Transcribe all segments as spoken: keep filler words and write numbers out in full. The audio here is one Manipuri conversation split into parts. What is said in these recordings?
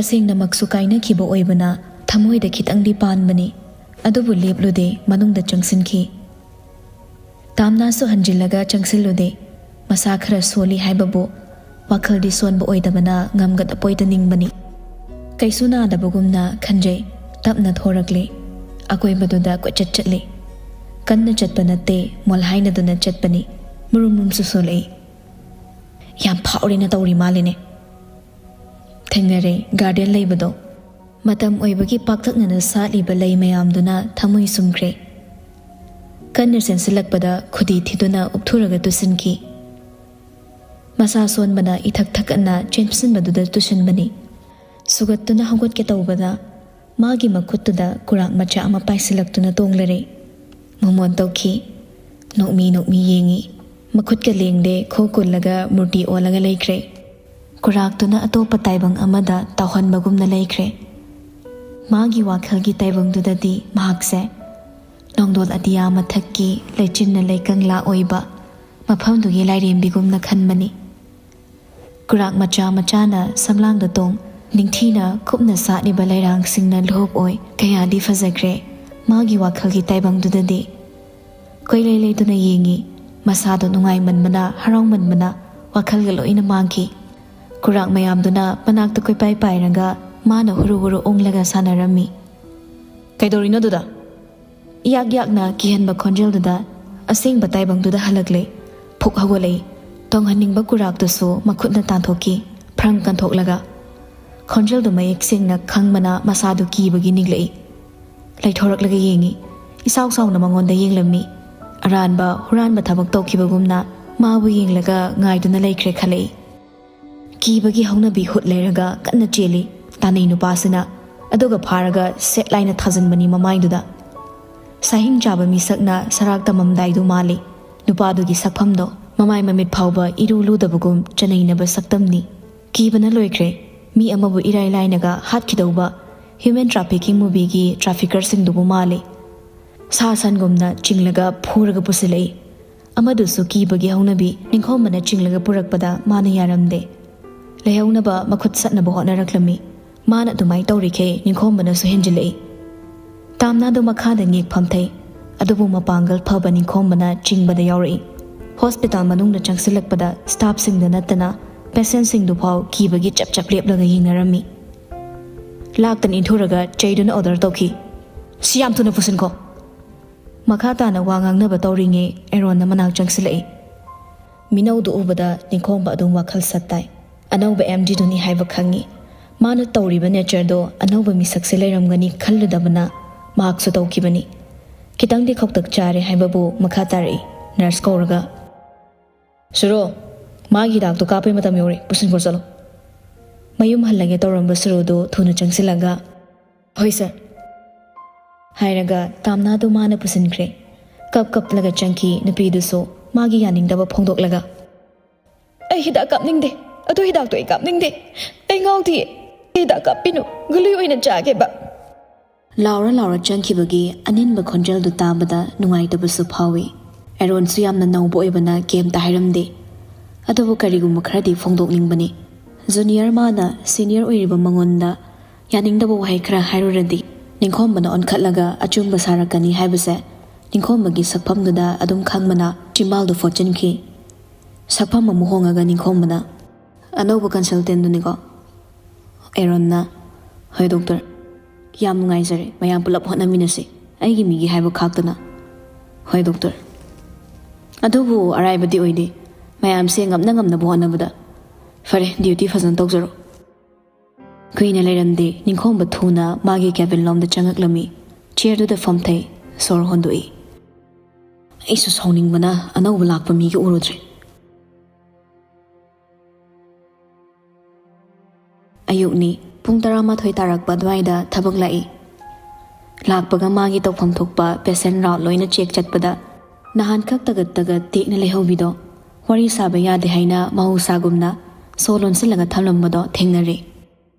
ꯇꯁꯦꯡꯅꯃꯛꯁꯨ ꯀꯥꯏꯅꯈꯤꯕ ꯑꯣꯏꯕꯅ ꯊꯃꯣꯏꯗ ꯈꯤꯇꯪꯗꯤ ꯄꯥꯟꯕꯅꯤ꯫ ꯑꯗꯨꯕꯨ ꯂꯦꯞꯂꯨꯗꯦ, ꯃꯅꯨꯡꯗ ꯆꯪꯁꯤꯟꯈꯤ꯫ ꯇꯥꯝꯅꯥꯁꯨ ꯍꯟꯖꯤꯜꯂꯒ ꯆꯪꯁꯤꯜꯂꯨꯗꯦ꯫ ꯃꯁꯥ ꯈꯔ ꯁꯣꯜꯂꯤ ꯍꯥꯏꯕꯕꯨ ꯋꯥꯈꯜꯗꯤ ꯁꯣꯟꯕ ꯑꯣꯏꯗꯕꯅ ꯉꯝꯒꯗꯄꯣꯏꯗ ꯅꯤꯡꯕꯅꯤ꯫ ꯀꯩꯁꯨ ꯅꯥꯗꯕꯒꯨꯝꯅ ꯈꯟꯖꯩ꯫ ꯇꯞꯅ ꯊꯣꯔꯛꯂꯦ꯫ ꯑꯀꯣꯏꯕꯗꯨꯗ ꯀꯣꯏꯆꯠ ꯆꯠꯂꯤ꯫ ꯀꯟꯅ ꯆꯠꯄ ꯅꯠꯇꯦ, ꯃꯣꯜ ꯍꯥꯏꯅꯗꯨꯅ ꯆꯠꯄꯅꯤ꯫ ꯃꯔꯨꯝ ꯃꯔꯨꯝꯁꯨ ꯁꯣꯜꯂꯛꯏ꯫ ꯌꯥꯝ ꯐꯥꯎꯔꯦꯅ ꯇꯧꯔꯤ ꯃꯥꯜꯂꯤꯅꯦ꯫ ꯊꯦꯡꯅꯔꯦ ꯒꯥꯔꯗꯦꯟ ꯂꯩꯕꯗꯣ꯫ ꯃꯇꯝ ꯑꯣꯏꯕꯒꯤ ꯄꯥꯛꯇꯛꯅꯅ ꯁꯥꯠꯂꯤꯕ ꯂꯩ ꯃꯌꯥꯝꯗꯨꯅ ꯊꯃꯣꯏ ꯁꯨꯝꯈ꯭ꯔꯦ꯫ ꯀꯟꯅ ꯆꯦꯟꯁꯤꯜꯂꯛꯄꯗ ꯈꯨꯗꯤ ꯊꯤꯗꯨꯅ ꯎꯞꯊꯨꯔꯒ ꯇꯨꯁꯤꯟꯈꯤ꯫ ꯃꯁꯥ ꯁꯣꯟꯕꯅ ꯏꯊꯛ ꯊꯛꯀꯠꯅ ꯆꯦꯟꯁꯤꯟꯕꯗꯨꯗ ꯇꯨꯁꯤꯟꯕꯅꯤ꯫ ꯁꯨꯒꯠꯇꯨꯅ ꯍꯧꯒꯠꯀꯦ ꯇꯧꯕꯗ ꯃꯥꯒꯤ ꯃꯈꯨꯠꯇꯨꯗ ꯀꯨꯔꯥꯛ ꯃꯆꯥ ꯑꯃ ꯄꯥꯏꯁꯤꯜꯂꯛꯇꯨꯅ ꯇꯣꯡꯂꯔꯦ꯫ ꯃꯣꯃꯣꯟ ꯇꯧꯈꯤ꯫ ꯅꯣꯛꯃꯤ ꯅꯣꯛꯃꯤ ꯌꯦꯡꯉꯤ꯫ ꯃꯈꯨꯠꯀ ꯂꯦꯡꯗꯦ, ꯈꯣ ꯀꯨꯜꯂꯒ ꯃꯨꯔꯇꯤ ꯑꯣꯜꯂꯒ ꯂꯩꯈ꯭ꯔꯦ꯫ ꯀꯨꯔꯥꯛꯇꯨꯅ ꯑꯇꯣꯞꯄ ꯇꯥꯏꯕꯪ ꯑꯃꯗ ꯇꯥꯎꯍꯟꯕꯒꯨꯝꯅ ꯂꯩꯈ꯭ꯔꯦ꯫ ꯃꯥꯒꯤ ꯋꯥꯈꯜꯒꯤ ꯇꯥꯏꯕꯪꯗꯨꯗꯗꯤ ꯃꯍꯥꯛꯁꯦ ꯅꯣꯡꯗꯣꯜ ꯑꯇꯤꯌꯥ ꯃꯊꯛꯀꯤ ꯂꯩꯆꯤꯟꯅ ꯂꯩꯀꯪꯂꯥ ꯑꯣꯏꯕ ꯃꯐꯝꯗꯨꯒꯤ ꯂꯥꯏꯔꯦꯝꯕꯤꯒꯨꯝꯅ ꯈꯟꯕꯅꯤ꯫ ꯀꯨꯔꯥꯛ ꯃꯆꯥ ꯃꯆꯥꯅ ꯁꯝꯂꯥꯡꯗ ꯇꯣꯡ, ꯅꯤꯡꯊꯤꯅ ꯀꯨꯞꯅ ꯁꯥꯠꯂꯤꯕ ꯂꯩꯔꯥꯡꯁꯤꯡꯅ ꯂꯨꯍꯨꯞ ꯑꯣꯏ꯫ ꯀꯌꯥꯗꯤ ꯐꯖꯈ꯭ꯔꯦ꯫ ꯃꯥꯒꯤ ꯋꯥꯈꯜꯒꯤ ꯇꯥꯏꯕꯪꯗꯨꯗꯗꯤ ꯀꯣꯏꯂꯩ ꯂꯩꯗꯨꯅ ꯌꯦꯡꯉꯤ꯫ ꯃꯁꯥꯗꯣ ꯅꯨꯡꯉꯥꯏꯃꯟꯕꯅ, ꯍꯔꯥꯎꯃꯟꯕꯅ ꯋꯥꯈꯜꯒ ꯂꯣꯏꯅ ꯃꯥꯡꯈꯤ꯫ ꯀꯨꯔꯥꯛ ꯃꯌꯥꯝꯗꯨꯅ ꯃꯅꯥꯛꯇ ꯀꯣꯏꯄꯥꯏ ꯄꯥꯏꯔꯒ ꯃꯥꯅ ꯍꯨꯔꯨ ꯍꯨꯔꯨ ꯎꯪꯂꯒ ꯁꯥꯟꯅꯔꯝꯃꯤ꯫ "ꯀꯩꯗꯧꯔꯤꯅꯣ ꯑꯗꯨꯗ?" ꯏꯌꯥꯛ ꯌꯥꯛꯅ ꯀꯤꯍꯟꯕ ꯈꯣꯟꯖꯦꯜꯗꯨꯗ ꯑꯁꯦꯡꯕ ꯇꯥꯏꯕꯪꯗꯨꯗ ꯍꯜꯂꯛꯂꯦ꯫ ꯐꯨꯛ ꯍꯧꯒꯠꯂꯛꯏ꯫ ꯇꯣꯡꯍꯟꯅꯤꯡꯕ ꯀꯨꯔꯥꯛꯇꯨꯁꯨ ꯃꯈꯨꯠꯅ ꯇꯥꯟꯊꯣꯛꯈꯤ, ꯐ꯭ꯔꯪ ꯀꯟꯊꯣꯛꯂꯒ꯫ ꯈꯣꯟꯖꯦꯜꯗꯨ ꯃꯌꯦꯛ ꯁꯦꯡꯅ ꯈꯪꯕꯅ ꯃꯁꯥꯗꯨ ꯀꯤꯕꯒꯤ ꯅꯤꯛꯂꯛꯏ꯫ ꯂꯩꯊꯣꯔꯛꯂꯒ ꯌꯦꯡꯉꯤ꯫ ꯏꯆꯥꯎ ꯆꯥꯎꯅ ꯃꯉꯣꯟꯗ ꯌꯦꯡꯂꯝꯃꯤ꯫ ꯑꯔꯥꯟꯕ ꯍꯨꯔꯥꯟꯕ ꯊꯕꯛ ꯇꯧꯈꯤꯕꯒꯨꯝꯅ ꯃꯥꯕꯨ ꯌꯦꯡꯂꯒ ꯉꯥꯏꯗꯨꯅ ꯂꯩꯈ꯭ꯔꯦ ꯈꯜꯂꯛꯏ꯫ ꯀꯤꯕꯒꯤ ꯍꯧꯅꯕꯤ ꯍꯨꯠ ꯂꯩꯔꯒ ꯀꯟꯅ ꯆꯦꯜꯂꯤ ꯇꯥꯅꯩ ꯅꯨꯄꯥꯁꯤꯅ꯫ ꯑꯗꯨꯒ ꯐꯥꯔꯒ ꯁꯦꯠ ꯂꯥꯏꯅ ꯊꯥꯖꯤꯟꯕꯅꯤ ꯃꯃꯥꯏꯗꯨꯗ꯫ ꯁꯥꯍꯤꯡ ꯆꯥꯕ ꯃꯤꯁꯛꯅ ꯁꯔꯥꯛ ꯇꯝꯃꯝꯗꯥꯏꯗꯨ ꯃꯥꯜꯂꯤ꯫ ꯅꯨꯄꯥꯗꯨꯒꯤ ꯁꯛꯐꯝꯗꯣ, ꯃꯃꯥꯏ ꯃꯃꯤꯠ ꯐꯥꯎꯕ ꯏꯔꯨ ꯂꯨꯗꯕꯒꯨꯝ ꯆꯅꯩꯅꯕ ꯁꯛꯇꯝꯅꯤ꯫ ꯀꯤꯕꯅ ꯂꯣꯏꯈ꯭ꯔꯦ꯫ ꯃꯤ ꯑꯃꯕꯨ ꯏꯔꯥꯏ ꯂꯥꯏꯅꯒ ꯍꯥꯠꯈꯤꯗꯧꯕ human trafficking movieꯒꯤ traffickerꯁꯤꯡꯗꯨꯕꯨ ꯃꯥꯜꯂꯤ꯫ ꯁꯥ ꯁꯟꯒꯨꯝꯅ ꯆꯤꯡꯂꯒ ꯐꯨꯔꯒ ꯄꯨꯁꯤꯜꯂꯛꯏ꯫ ꯑꯃꯗꯨꯁꯨ ꯀꯤꯕꯒꯤ ꯍꯧꯅꯕꯤ ꯅꯤꯡꯈꯣꯝꯕꯅ ꯆꯤꯡꯂꯒ ꯄꯨꯔꯛꯄꯗ ꯃꯥꯅ ꯌꯥꯔꯝꯗꯦ꯫ ꯂꯩꯍꯧꯅꯕ ꯃꯈꯨꯠ ꯁꯠꯅꯕ ꯍꯣꯠꯅꯔꯛꯂꯝꯃꯤ꯫ ꯃꯥꯅ ꯑꯗꯨꯃꯥꯏꯅ ꯇꯧꯔꯤꯈꯩ ꯅꯤꯡꯈꯣꯝꯕꯅꯁꯨ ꯍꯦꯟꯖꯤꯜꯂꯛꯏ꯫ ꯇꯥꯝꯅꯥꯗꯣ ꯃꯈꯥꯗ ꯉꯦꯛ ꯐꯝꯊꯩ, ꯑꯗꯨꯕꯨ ꯃꯄꯥꯡꯒꯜ ꯐꯕ ꯅꯤꯡꯈꯣꯝꯕꯅ ꯆꯤꯡꯕꯗ ꯌꯥꯎꯔꯛꯏ꯫ ꯍꯣꯁꯄꯤꯇꯥꯜ ꯃꯅꯨꯡꯗ ꯆꯪꯁꯤꯜꯂꯛꯄꯗ ꯁ꯭ꯇꯥꯐꯁꯤꯡꯗ ꯅꯠꯇꯅ ꯄꯦꯁꯦꯟꯁꯤꯡꯗꯨꯐꯥꯎ ꯀꯤꯕꯒꯤ ꯆꯞ ꯆꯞ ꯂꯦꯞꯂꯒ ꯌꯦꯡꯅꯔꯝꯃꯤ꯫ ꯂꯥꯛꯇꯅ ꯏꯟꯊꯨꯔꯒ ꯆꯩꯗꯨꯅ ꯑꯣꯔꯗꯔ ꯇꯧꯈꯤ, "ꯁꯤ ꯌꯥꯝ ꯊꯨꯅ ꯄꯨꯁꯤꯟꯈꯣ!" ꯃꯈꯥ ꯇꯥꯅ ꯋꯥ ꯉꯥꯡꯅꯕ ꯇꯧꯔꯤꯉꯩ ꯑꯦꯔꯣꯟꯅ ꯃꯅꯥꯛ ꯆꯪꯁꯤꯜꯂꯛꯏ꯫ ꯃꯤꯅꯧꯗꯨ ꯎꯕꯗ ꯅꯤꯡꯈꯣꯝꯕ ꯑꯗꯨꯝ ꯋꯥꯈꯜ ꯁꯠ ꯇꯥꯏ꯫ ꯑꯅꯧꯕ ꯑꯦꯝ ꯗꯤꯗꯨꯅꯤ ꯍꯥꯏꯕ ꯈꯪꯉꯤ꯫ ꯃꯥꯅ ꯇꯧꯔꯤꯕ ꯅꯦꯆꯔꯗꯣ ꯑꯅꯧꯕ ꯃꯤꯁꯛꯁꯦ ꯂꯩꯔꯝꯒꯅꯤ ꯈꯜꯂꯨꯗꯕꯅ ꯃꯍꯥꯛꯁꯨ ꯇꯧꯈꯤꯕꯅꯤ꯫ ꯈꯤꯇꯪꯗꯤ ꯈꯧꯇꯛ ꯆꯥꯔꯦ ꯍꯥꯏꯕꯕꯨ ꯃꯈꯥ ꯇꯥꯔꯛꯏ ꯅꯔꯁ ꯀꯧꯔꯒ, "ꯁꯨꯔꯣ, ꯃꯥꯒꯤ ꯍꯤꯗꯥꯛꯇꯣ ꯀꯥꯞꯄꯩ ꯃꯇꯝ ꯌꯧꯔꯦ, ꯄꯨꯁꯤꯟꯈ꯭ꯔꯣ ꯆꯠꯂꯣ꯫" ꯃꯌꯨꯝ ꯍꯜꯂꯒꯦ ꯇꯧꯔꯝꯕ ꯁꯨꯔꯨꯗꯨ ꯊꯨꯅ ꯆꯪꯁꯤꯜꯂꯒ, "ꯍꯣꯏ ꯁꯥꯔ," ꯍꯥꯏꯔꯒ ꯇꯥꯝꯅꯥꯗꯨ ꯃꯥꯅ ꯄꯨꯁꯤꯟꯈ꯭ꯔꯦ꯫ ꯀꯞ ꯀꯞꯂꯒ ꯆꯪꯈꯤ ꯅꯨꯄꯤꯗꯨꯁꯨ ꯃꯥꯒꯤ ꯌꯥꯅꯤꯡꯗꯕ ꯐꯣꯡꯗꯣꯛꯂꯒ, "ꯑꯩ ꯍꯤꯗꯥꯛ ꯀꯥꯞꯅꯤꯡꯗꯦ, ꯑꯗꯨ ꯍꯤꯗꯥꯛꯇꯣ ꯑꯩ ꯀꯥꯞꯅꯤꯡꯗꯦ, ꯑꯩ ꯉꯥꯎꯗꯤꯌꯦ, ꯍꯤꯗꯥꯛ ꯀꯥꯞꯄꯤꯅꯨ, ꯒꯨꯂꯤ ꯑꯣꯏꯅ ꯆꯥꯒꯦꯕ꯫" ꯂꯥꯎꯔ ꯂꯥꯎꯔ ꯆꯪꯈꯤꯕꯒꯤ ꯑꯅꯤꯟꯕ ꯈꯣꯟꯖꯦꯜꯗꯨ ꯇꯥꯕꯗ ꯅꯨꯡꯉꯥꯏꯇꯕꯁꯨ ꯐꯥꯎꯏ꯫ ꯑꯦꯔꯣꯟꯁꯨ ꯌꯥꯝꯅ ꯅꯧꯕ ꯑꯣꯏꯕꯅ ꯀꯩꯝꯇ ꯍꯥꯏꯔꯝꯗꯦ꯫ ꯑꯗꯨꯕꯨ ꯀꯔꯤꯒꯨꯝꯕ ꯈꯔꯗꯤ ꯐꯣꯡꯗꯣꯛꯅꯤꯡꯕꯅꯤ꯫ ꯖꯨꯅꯤꯌꯔ ꯃꯥꯅ ꯁꯤꯅꯤꯌꯔ ꯑꯣꯏꯔꯤꯕ ꯃꯉꯣꯟꯗ ꯌꯥꯅꯤꯡꯗꯕ ꯋꯥꯍꯩ ꯈꯔ ꯍꯥꯏꯔꯨꯔꯗꯤ ꯅꯤꯡꯈꯣꯝꯕꯅ ꯑꯣꯟꯈꯠꯂꯒ ꯑꯆꯨꯝꯕ ꯁꯥꯔꯛꯀꯅꯤ ꯍꯥꯏꯕꯁꯦ ꯅꯤꯡꯈꯣꯝꯕꯒꯤ ꯁꯛꯐꯝꯗꯨꯗ ꯑꯗꯨꯝ ꯈꯪꯕꯅ ꯆꯤꯝꯕꯥꯜꯗꯨ ꯐꯣꯠꯆꯤꯟꯈꯤ꯫ ꯁꯛꯐꯝ ꯑꯃꯨꯛ ꯍꯣꯡꯉꯒ ꯅꯤꯡꯈꯣꯝꯕꯅ, "ꯑꯅꯧꯕ ꯀꯟꯁꯜꯇꯦꯟꯗꯨꯅꯤꯀꯣ?" ꯑꯦꯔꯣꯟꯅ, "ꯍꯣꯏ ꯗꯣꯛꯇꯔ, ꯌꯥꯝ ꯅꯨꯡꯉꯥꯏꯖꯔꯦ, ꯃꯌꯥꯝ ꯄꯨꯂꯞ ꯍꯣꯠꯅꯃꯤꯟꯅꯁꯤ, ꯑꯩꯒꯤ ꯃꯤꯒꯤ ꯍꯥꯏꯕ ꯈꯥꯛꯇꯅ꯫" "ꯍꯣꯏ ꯗꯣꯛꯇꯔ, ꯑꯗꯨꯕꯨ ꯑꯔꯥꯏꯕꯗꯤ ꯑꯣꯏꯗꯦ, ꯃꯌꯥꯝꯁꯦ ꯉꯝꯅ ꯉꯝꯅꯕ ꯍꯣꯠꯅꯕꯗ꯫ ꯐꯔꯦ, ꯗ꯭ꯌꯨꯇꯤ ꯐꯖꯅ ꯇꯧꯖꯔꯣ꯫" ꯀꯨꯏꯅ ꯂꯩꯔꯝꯗꯦ, ꯅꯤꯡꯈꯣꯝꯕ ꯊꯨꯅ ꯃꯥꯒꯤ ꯀꯦꯕꯤꯟ ꯂꯣꯝꯗ ꯆꯪꯉꯛꯂꯝꯃꯤ꯫ ꯆꯤꯌꯔꯗꯨꯗ ꯐꯝꯊꯩ, ꯁꯣꯔ ꯍꯣꯟꯗꯣꯛꯏ꯫ "ꯑꯩꯁꯨ ꯁꯥꯎꯅꯤꯡꯕꯅ ꯑꯅꯧꯕ ꯂꯥꯛꯄ ꯃꯤꯒ ꯎꯔꯨꯗ꯭ꯔꯦ꯫" ꯑꯌꯨꯛꯅꯤ, ꯄꯨꯡ ꯇꯔꯥꯃꯥꯊꯣꯏ ꯇꯥꯔꯛꯄ ꯑꯗꯨꯋꯥꯏꯗ ꯊꯕꯛ ꯂꯥꯛꯏ꯫ ꯂꯥꯛꯄꯒ ꯃꯥꯒꯤ ꯇꯧꯐꯝ ꯊꯣꯛꯄ ꯄꯦꯁꯦꯟ ꯔꯥꯎꯟ ꯂꯣꯏꯅ ꯆꯦꯛ ꯆꯠꯄꯗ, ꯅꯍꯥꯟꯈꯛ ꯇꯒꯠ ꯇꯒꯠ ꯇꯦꯛꯅ ꯂꯩꯍꯧꯕꯤꯗꯣ, ꯋꯥꯔꯤ ꯁꯥꯕ ꯌꯥꯗꯦ ꯍꯥꯏꯅ ꯃꯍꯧꯁꯥꯒꯨꯝꯅ ꯁꯣ ꯂꯣꯟꯁꯤꯜꯂꯒ ꯊꯝꯂꯝꯕꯗꯣ ꯊꯦꯡꯅꯔꯦ꯫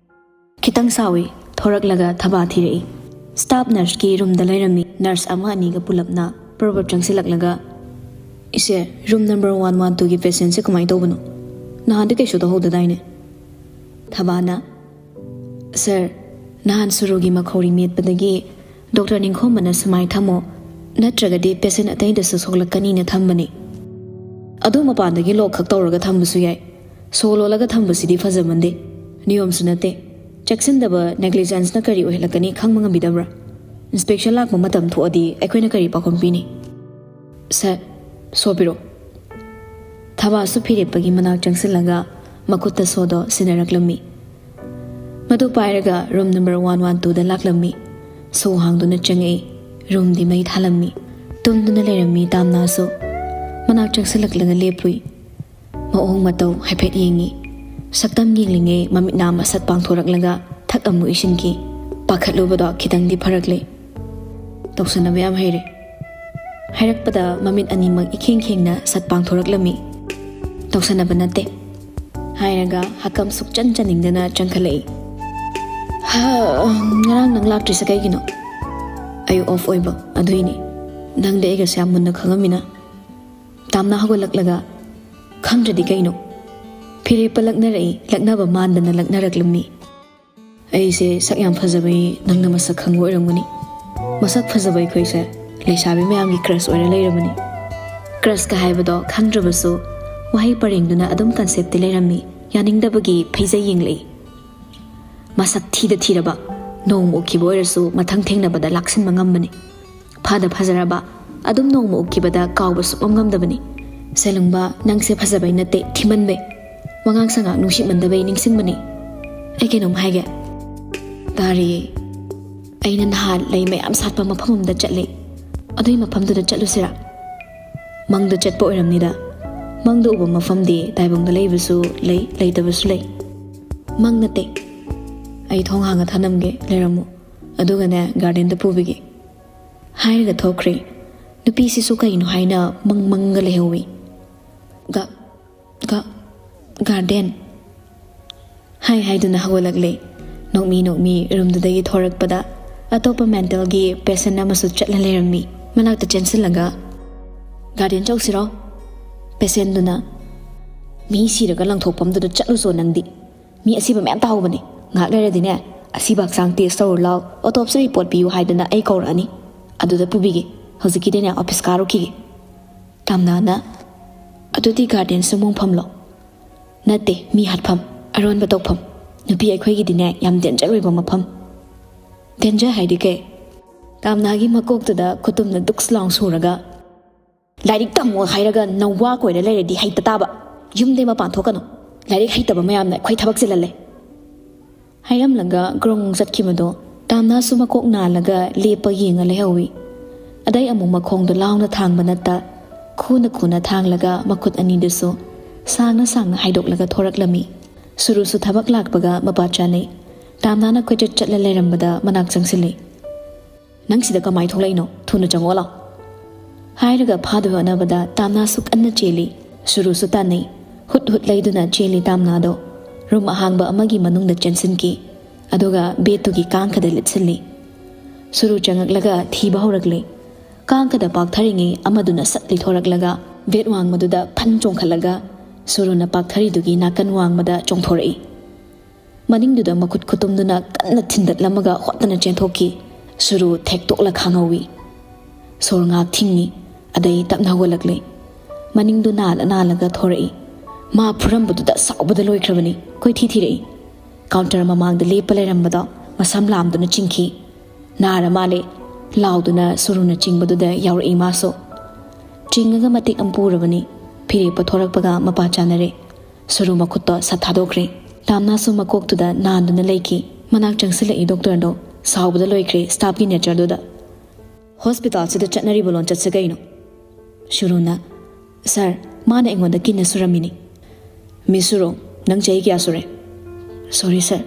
ꯈꯤꯇꯪ ꯁꯥꯎꯏ, ꯊꯣꯔꯛꯂꯒ ꯊꯕꯥ ꯊꯤꯔꯛꯏ꯫ ꯁ꯭ꯇꯥꯐ ꯅꯔꯁꯀꯤ ꯔꯨꯝꯗ ꯂꯩꯔꯝꯃꯤ, ꯅꯔꯁ ꯑꯃ ꯑꯅꯤꯒ ꯄꯨꯂꯞꯅ ꯄ꯭ꯔꯣꯕꯞ ꯆꯪꯁꯤꯜꯂꯛꯂꯒ, "ꯏꯆꯦ, ꯔꯨꯝ ꯅꯝꯕꯔ ꯋꯥꯟ ꯋꯥꯟ ꯇꯨꯒꯤ ꯄꯦꯁꯦꯟꯁꯦ ꯀꯃꯥꯏꯅ ꯇꯧꯕꯅꯣ? ꯅꯍꯥꯟꯗꯤ ꯀꯩꯁꯨ ꯇꯧꯍꯧꯗꯗꯥꯏꯅꯦ?" ꯊꯕꯥꯅ, "ꯁꯥꯔ, ꯅꯍꯥꯟ ꯁꯨꯔꯨꯒꯤ ꯃꯈꯧꯔꯤ ꯃꯦꯠꯄꯗꯒꯤ ꯗꯣꯛꯇꯔ ꯅꯤꯡꯈꯣꯝꯕꯅ ꯁꯨꯃꯥꯏ ꯊꯝꯃꯣ, ꯅꯠꯇ꯭ꯔꯒꯗꯤ ꯄꯦꯁꯦꯟ ꯑꯇꯩꯗꯁꯨ ꯁꯣꯛꯂꯛꯀꯅꯤꯅ ꯊꯝꯕꯅꯤ꯫ ꯑꯗꯨ ꯃꯄꯥꯟꯗꯒꯤ ꯂꯣꯛ ꯈꯛ ꯇꯧꯔꯒ ꯊꯝꯕꯁꯨ ꯌꯥꯏ꯫ ꯁꯣ ꯂꯣꯜꯂꯒ ꯊꯝꯕꯁꯤꯗꯤ ꯐꯖꯃꯟꯗꯦ꯫ ꯅꯤꯌꯣꯝꯁꯨ ꯅꯠꯇꯦ꯫ ꯆꯦꯛꯁꯤꯟꯗꯕ, ꯅꯦꯒ꯭ꯂꯤꯖꯦꯟꯁꯅ ꯀꯔꯤ ꯑꯣꯏꯍꯜꯂꯛꯀꯅꯤ ꯈꯪꯕ ꯉꯝꯕꯤꯗꯕ꯭ꯔꯥ? ꯏꯟꯁꯄꯦꯛꯁꯟ ꯂꯥꯛꯄ ꯃꯇꯝ ꯊꯣꯛꯑꯗꯤ ꯑꯩꯈꯣꯏꯅ ꯀꯔꯤ ꯄꯥꯎꯈꯨꯝ ꯄꯤꯅꯤ?" "ꯁꯥꯔ, ꯁꯣ ꯄꯤꯔꯛꯑꯣ꯫" ꯊꯕꯥꯁꯨ ꯐꯤꯔꯦꯞꯄꯒꯤ ꯃꯅꯥꯛ ꯆꯪꯁꯤꯜꯂꯒ ꯃꯈꯨꯠꯇ ꯁꯣꯗꯣ ꯁꯤꯟꯅꯔꯛꯂꯝꯃꯤ꯫ ꯃꯗꯨ ꯄꯥꯏꯔꯒ ꯔꯨꯝ ꯅꯝꯕꯔ ꯋꯥꯟ ꯋꯥꯟ ꯇꯨꯗ ꯂꯥꯛꯂꯝꯃꯤ꯫ ꯁꯣ ꯍꯥꯡꯗꯨꯅ ꯆꯪꯉꯛꯏ꯫ ꯔꯨꯝꯗꯤ ꯃꯩ ꯊꯥꯜꯂꯝꯃꯤ꯫ ꯇꯨꯝꯗꯨꯅ ꯂꯩꯔꯝꯃꯤ ꯇꯥꯝꯅꯥꯁꯨ꯫ ꯃꯅꯥꯛ ꯆꯪꯁꯤꯜꯂꯛꯂꯒ ꯂꯦꯞꯂꯨꯏ꯫ ꯃꯑꯣꯡ ꯃꯇꯧ ꯍꯥꯏꯐꯦꯠ ꯌꯦꯡꯉꯤ꯫ ꯁꯛꯇꯝ ꯌꯦꯡꯂꯤꯉꯩ ꯃꯃꯤꯠ ꯅꯥꯝꯃ ꯁꯠ ꯄꯥꯡꯊꯣꯔꯛꯂꯒ ꯊꯛ ꯑꯃꯨꯛ ꯏꯁꯤꯟꯈꯤ꯫ ꯄꯥꯈꯠꯂꯨꯕꯗꯣ ꯈꯤꯇꯪꯗꯤ ꯐꯔꯛꯂꯦ꯫ ꯇꯧꯁꯟꯅꯕ ꯌꯥꯝ ꯍꯩꯔꯦ꯫ ꯍꯥꯏꯔꯛꯄꯗ ꯃꯃꯤꯠ ꯑꯅꯤꯃꯛ ꯏꯈꯦꯡ ꯈꯦꯡꯅ ꯁꯠ ꯄꯥꯡꯊꯣꯔꯛꯂꯝꯃꯤ꯫ "ꯇꯧꯁꯟꯅꯕ ꯅꯠꯇꯦ," ꯍꯥꯏꯔꯒ ꯍꯛꯀꯝ ꯁꯨꯛꯆꯟ ꯆꯟꯅꯤꯡꯗꯅ ꯆꯪꯈꯠꯂꯛꯏ꯫ "ꯍꯥ, ꯉꯔꯥꯡ ꯅꯪ ꯂꯥꯛꯇ꯭ꯔꯤꯁꯦ ꯀꯩꯒꯤꯅꯣ?" "ꯑꯩ ꯑꯣꯐ ꯑꯣꯏꯕ, ꯑꯗꯨꯏꯅꯤ꯫ ꯅꯪꯗꯤ ꯑꯩꯒꯁꯦ ꯌꯥꯝ ꯃꯨꯟꯅ ꯈꯪꯉꯝꯃꯤꯅ?" ꯇꯥꯝꯅ ꯍꯧꯒꯠꯂꯛꯂꯒ, "ꯈꯪꯗ꯭ꯔꯗꯤ ꯀꯩꯅꯣ?" ꯐꯤꯔꯦꯞꯄ ꯂꯛꯅꯔꯛꯏ, ꯂꯛꯅꯕ ꯃꯥꯟꯗꯅ ꯂꯛꯅꯔꯛꯂꯝꯃꯤ꯫ "ꯑꯩꯁꯦ ꯁꯛ ꯌꯥꯝ ꯐꯖꯕꯩ ꯅꯪꯅ ꯃꯁꯛ ꯈꯪꯕ ꯑꯣꯏꯔꯝꯒꯅꯤ꯫ ꯃꯁꯛ ꯐꯖꯕ ꯑꯩꯈꯣꯏꯁꯦ ꯂꯩꯁꯥꯕꯤ ꯃꯌꯥꯝꯒꯤ ꯀ꯭ꯔꯁ ꯑꯣꯏꯔ ꯂꯩꯔꯕꯅꯤ꯫" ꯀ꯭ꯔꯁꯀ ꯍꯥꯏꯕꯗꯣ ꯈꯪꯗ꯭ꯔꯕꯁꯨ ꯋꯥꯍꯩ ꯄꯔꯦꯡꯗꯨꯅ ꯑꯗꯨꯝ ꯀꯟꯁꯦꯞꯇꯤ ꯂꯩꯔꯝꯃꯤ꯫ ꯌꯥꯅꯤꯡꯗꯕꯒꯤ ꯐꯩꯖꯩ ꯌꯦꯡꯂꯛꯏ꯫ "ꯃꯁꯛ ꯊꯤꯗ ꯊꯤꯔꯕ, ꯅꯣꯡꯃ ꯎꯈꯤꯕ ꯑꯣꯏꯔꯁꯨ ꯃꯊꯪ ꯊꯦꯡꯅꯕꯗ ꯂꯥꯛꯁꯤꯟꯕ ꯉꯝꯕꯅꯤ꯫ ꯐꯗ ꯐꯖꯔꯕ, ꯑꯗꯨꯝ ꯅꯣꯡꯃ ꯎꯈꯤꯕꯗ ꯀꯥꯎꯕ ꯁꯨꯛꯉꯝ ꯉꯝꯗꯕꯅꯤ꯫ ꯁꯦꯂꯨꯡꯕ, ꯅꯪꯁꯦ ꯐꯖꯕꯩ ꯅꯠꯇꯦ, ꯊꯤꯃꯟꯕꯩ꯫ ꯋꯥꯉꯥꯡ ꯁꯉꯥꯡ ꯅꯨꯡꯁꯤꯃꯟꯗꯕꯩ ꯅꯤꯡꯁꯤꯡꯕꯅꯤ꯫ ꯑꯩ ꯀꯩꯅꯣꯝ ꯍꯥꯏꯒꯦ꯫" "ꯇꯥꯔꯤꯌꯦ꯫" "ꯑꯩꯅ ꯅꯍꯥꯟ ꯂꯩ ꯃꯌꯥꯝ ꯁꯥꯠꯄ ꯃꯐꯝ ꯑꯃꯗ ꯆꯠꯂꯦ꯫ ꯑꯗꯨꯏ ꯃꯐꯝꯗꯨꯗ ꯆꯠꯂꯨꯁꯤꯔꯥ?" "ꯃꯪꯗ ꯆꯠꯄ ꯑꯣꯏꯔꯝꯅꯤꯗ꯫ ꯃꯪꯗ ꯎꯕ ꯃꯐꯝꯗꯤ ꯇꯥꯏꯕꯪꯗ ꯂꯩꯕꯁꯨ ꯂꯩ, ꯂꯩꯇꯕꯁꯨ ꯂꯩ꯫" "ꯃꯪ ꯅꯠꯇꯦ꯫ ꯑꯩ ꯊꯣꯡ ꯍꯥꯡꯉ ꯊꯅꯝꯒꯦ, ꯂꯩꯔꯝꯃꯨ꯫ ꯑꯗꯨꯒꯅꯦ, ꯒꯥꯔꯗꯦꯟꯗ ꯄꯨꯕꯤꯒꯦ꯫" ꯍꯥꯏꯔꯒ ꯊꯣꯛꯈ꯭ꯔꯦ꯫ ꯅꯨꯄꯤꯁꯤꯁꯨ ꯀꯩꯅꯣ ꯍꯥꯏꯅ ꯃꯪ ꯃꯪꯒ ꯂꯩꯍꯧꯋꯤ꯫ ꯒ-, ꯒ-, "ꯒꯥꯔꯗꯦꯟ?" ꯍꯥꯏ ꯍꯥꯏꯗꯨꯅ ꯍꯧꯒꯠꯂꯛꯂꯦ꯫ ꯅꯣꯛꯃꯤ ꯅꯣꯛꯃꯤ ꯔꯨꯝꯗꯨꯗꯒꯤ ꯊꯣꯔꯛꯄꯗ ꯑꯇꯣꯞꯄ ꯃꯦꯟꯇꯦꯜꯒꯤ ꯄꯦꯁꯦꯟ ꯑꯃꯁꯨ ꯆꯠꯂ ꯂꯩꯔꯝꯃꯤ꯫ ꯃꯅꯥꯛꯇ ꯆꯦꯟꯁꯤꯜꯂꯒ, "ꯒꯥꯔꯗꯦꯟ ꯆꯧꯁꯤꯔꯣ?" ꯄꯦꯁꯦꯟꯗꯨꯅ, "ꯃꯤ ꯁꯤꯔꯒ ꯂꯪꯊꯣꯛꯐꯝꯗꯨꯗ ꯆꯠꯂꯨꯆꯣ ꯅꯪꯗꯤ꯫ ꯃꯤ ꯑꯁꯤꯕ ꯃꯌꯥꯝ ꯇꯥꯍꯧꯕꯅꯦ꯫ ꯉꯥꯏꯍꯥꯛ ꯂꯩꯔꯗꯤꯅꯦ, ꯑꯁꯤꯕ ꯍꯛꯆꯥꯡ ꯇꯦꯁ ꯇꯧꯔꯨ ꯂꯥꯎ, ꯑꯣꯇꯣꯞꯁꯤ ꯔꯤꯄꯣꯔꯠ ꯄꯤꯌꯨ ꯍꯥꯏꯗꯅ ꯑꯩ ꯀꯧꯔꯛꯑꯅꯤ꯫ ꯑꯗꯨꯗ ꯄꯨꯕꯤꯒꯦ꯫ ꯍꯧꯖꯤꯛꯀꯤꯗꯤꯅꯦ, ꯑꯣꯐꯤꯁ ꯀꯥꯔꯨꯈꯤꯒꯦ꯫ ꯇꯥꯝꯅꯥꯅ, "ꯑꯗꯨꯗꯤ ꯒꯥꯔꯗꯦꯟ ꯁꯨꯝꯕꯨꯡ ꯐꯝꯂꯣ?" "ꯅꯠꯇꯦ, ꯃꯤ ꯍꯥꯠꯐꯝ, ꯑꯔꯣꯟꯕ ꯇꯧꯐꯝ꯫ ꯅꯨꯄꯤ ꯑꯩꯈꯣꯏꯒꯤꯗꯤꯅꯦ, ꯌꯥꯝ ꯗꯦꯟꯖꯔ ꯑꯣꯏꯕ ꯃꯐꯝ꯫" "ꯗꯦꯟꯖꯔ ꯍꯥꯏꯗꯤ ꯀꯩ?" ꯇꯥꯝꯅꯥꯒꯤ ꯃꯀꯣꯛꯇꯨꯗ ꯈꯨꯇꯨꯝꯅ ꯗꯨꯛꯁ ꯂꯥꯎ ꯁꯨꯔꯒ, "ꯂꯥꯏꯔꯤꯛ ꯇꯝꯃꯣ ꯍꯥꯏꯔꯒ ꯅꯋꯥ ꯀꯣꯏꯔ ꯂꯩꯔꯗꯤ ꯍꯩꯇ ꯇꯥꯕ꯫ ꯌꯨꯝꯗꯩ ꯃꯄꯥꯟ ꯊꯣꯛꯀꯅꯨ꯫ ꯂꯥꯏꯔꯤꯛ ꯍꯩꯇꯕ ꯃꯌꯥꯝꯅ ꯑꯩꯈꯣꯏ ꯊꯕꯛ ꯆꯤꯜꯍꯜꯂꯦ꯫" ꯍꯥꯏꯔꯝꯂꯒ ꯒ꯭ꯔꯣꯡ ꯆꯠꯈꯤꯕꯗꯣ ꯇꯥꯝꯅꯥꯁꯨ ꯃꯀꯣꯛ ꯅꯥꯜꯂꯒ ꯂꯦꯞꯄ ꯌꯦꯡꯉ ꯂꯩꯍꯧꯏ꯫ ꯑꯗꯩ ꯑꯃꯨꯛ ꯃꯈꯣꯡꯗꯣ ꯂꯥꯎꯅ ꯊꯥꯡꯕ ꯅꯠꯇ, ꯈꯨꯅ ꯈꯨꯅ ꯊꯥꯡꯂꯒ ꯃꯈꯨꯠ ꯑꯅꯤꯗꯨꯁꯨ ꯁꯥꯡꯅ ꯁꯥꯡꯅ ꯍꯥꯏꯗꯣꯛꯂꯒ ꯊꯣꯔꯛꯂꯝꯃꯤ꯫ ꯁꯨꯔꯨꯁꯨ ꯊꯕꯛ ꯂꯥꯛꯄꯒ ꯃꯄꯥ ꯆꯥꯅꯩ꯫ ꯇꯥꯝꯅꯥꯅ ꯀꯣꯏꯆꯠ ꯆꯠꯂ ꯂꯩꯔꯝꯕꯗ ꯃꯅꯥꯛ ꯆꯪꯁꯤꯜꯂꯤ꯫ "ꯅꯪ ꯁꯤꯗ ꯀꯃꯥꯏ ꯊꯣꯛꯂꯛꯏꯅꯣ? ꯊꯨꯅ ꯆꯪꯉꯛꯑꯣ ꯂꯥꯎ꯫" ꯍꯥꯏꯔꯒ ꯐꯥꯗꯣꯏ ꯍꯣꯠꯅꯕꯗ ꯇꯥꯝꯅꯥꯁꯨ ꯀꯟꯅ ꯆꯦꯜꯂꯤ꯫ ꯁꯨꯔꯨꯁꯨ ꯇꯥꯟꯅꯩ꯫ ꯍꯨꯠ ꯍꯨꯠ ꯂꯩꯗꯨꯅ ꯆꯦꯜꯂꯤ ꯇꯥꯝꯅꯥꯗꯣ꯫ ꯔꯨꯝ ꯑꯍꯥꯡꯕ ꯑꯃꯒꯤ ꯃꯅꯨꯡꯗ ꯆꯦꯟꯁꯤꯟꯈꯤ꯫ ꯑꯗꯨꯒ ꯕꯦꯠꯇꯨꯒꯤ ꯀꯥꯡꯈꯗ ꯂꯤꯠꯁꯤꯜꯂꯤ꯫ ꯁꯨꯔꯨ ꯆꯪꯉꯛꯂꯒ ꯊꯤꯕ ꯍꯧꯔꯛꯂꯤ꯫ ꯀꯥꯡꯈꯗ ꯄꯥꯛꯊꯔꯤꯉꯩ ꯑꯃꯗꯨꯅ ꯁꯠ ꯂꯤꯊꯣꯔꯛꯂꯒ ꯕꯦꯠ ꯋꯥꯡꯃꯗꯨꯗ ꯐꯟ ꯆꯣꯡꯈꯠꯂꯒ ꯁꯨꯔꯨꯅ ꯄꯥꯛꯊꯔꯤꯗꯨꯒꯤ ꯅꯥꯀꯟ ꯋꯥꯡꯃꯗ ꯆꯣꯡꯊꯣꯔꯛꯏ꯫ ꯃꯅꯤꯡꯗꯨꯗ ꯃꯈꯨꯠ ꯈꯨꯇꯨꯝꯗꯨꯅ ꯀꯟꯅ ꯊꯤꯟꯗꯠꯂꯝꯃꯒ ꯍꯣꯠꯇꯅ ꯆꯦꯟꯊꯣꯛꯈꯤ꯫ ꯁꯨꯔꯨ ꯊꯦꯛꯇꯣꯛꯂ ꯈꯥꯡꯍꯧꯏ꯫ ꯁꯣꯔ ꯉꯥꯛ ꯊꯤꯡꯉꯤ꯫ ꯑꯗꯩ ꯇꯞꯅ ꯍꯧꯒꯠꯂꯛꯂꯦ꯫ ꯃꯅꯤꯡꯗꯨ ꯅꯥꯜꯂ ꯅꯥꯜꯂꯒ ꯊꯣꯔꯛꯏ꯫ ꯃꯥ ꯐꯨꯔꯝꯕꯗꯨꯗ ꯁꯥꯎꯕꯗ ꯂꯣꯏꯈ꯭ꯔꯕꯅꯤ꯫ ꯀꯣꯏꯊꯤ ꯊꯤꯔꯛꯏ꯫ ꯀꯥꯎꯟꯇꯔ ꯃꯃꯥꯡꯗ ꯂꯦꯞꯄ ꯂꯩꯔꯝꯕꯗꯣ ꯃꯁꯝ ꯂꯥꯝꯗꯨꯅ ꯆꯤꯡꯈꯤ꯫ "ꯅꯥꯔ ꯃꯥꯜꯂꯦ" ꯂꯥꯎꯗꯨꯅ ꯁꯨꯔꯨꯅ ꯆꯤꯡꯕꯗꯨꯗ ꯌꯥꯎꯔꯛꯏ ꯃꯥꯁꯨ꯫ ꯆꯤꯡꯉꯒ ꯃꯇꯦꯛ ꯑꯃ ꯄꯨꯔꯕꯅꯤ꯫ ꯐꯤꯔꯦꯞꯄ ꯊꯣꯔꯛꯄꯒ ꯃꯄꯥ ꯆꯥꯅꯔꯦ꯫ ꯁꯨꯔꯨ ꯃꯈꯨꯠꯇꯣ ꯁꯠ ꯊꯥꯗꯣꯛꯈ꯭ꯔꯦ꯫ ꯇꯥꯝꯅꯥꯁꯨ ꯃꯀꯣꯛꯇꯨꯗ ꯅꯥꯟꯗꯨꯅ ꯂꯩꯈꯤ꯫ ꯃꯅꯥꯛ ꯆꯪꯁꯤꯜꯂꯛꯏ ꯗꯣꯛꯇꯔꯗꯣ, ꯁꯥꯎꯕꯗ ꯂꯣꯏꯈ꯭ꯔꯦ ꯁ꯭ꯇꯥꯐꯀꯤ ꯅꯦꯆꯔꯗꯨꯗ꯫ "ꯍꯣꯁꯄꯤꯇꯥꯜꯁꯤꯗ ꯆꯠꯅꯔꯤꯕ ꯂꯣꯟꯆꯠꯁꯦ ꯀꯩꯅꯣ?" ꯁꯨꯔꯨꯅ꯫ "ꯁꯥꯔ, ꯃꯥꯅ ꯑꯩꯉꯣꯟꯗ ꯀꯤꯟꯅ ꯁꯨꯔꯝꯃꯤꯅꯤ꯫" "ꯃꯤꯁ ꯁꯨꯔꯨ, ꯅꯪ ꯆꯍꯤ ꯀꯌꯥ ꯁꯨꯔꯦ?" "ꯁꯣꯔꯤ ꯁꯥꯔ꯫"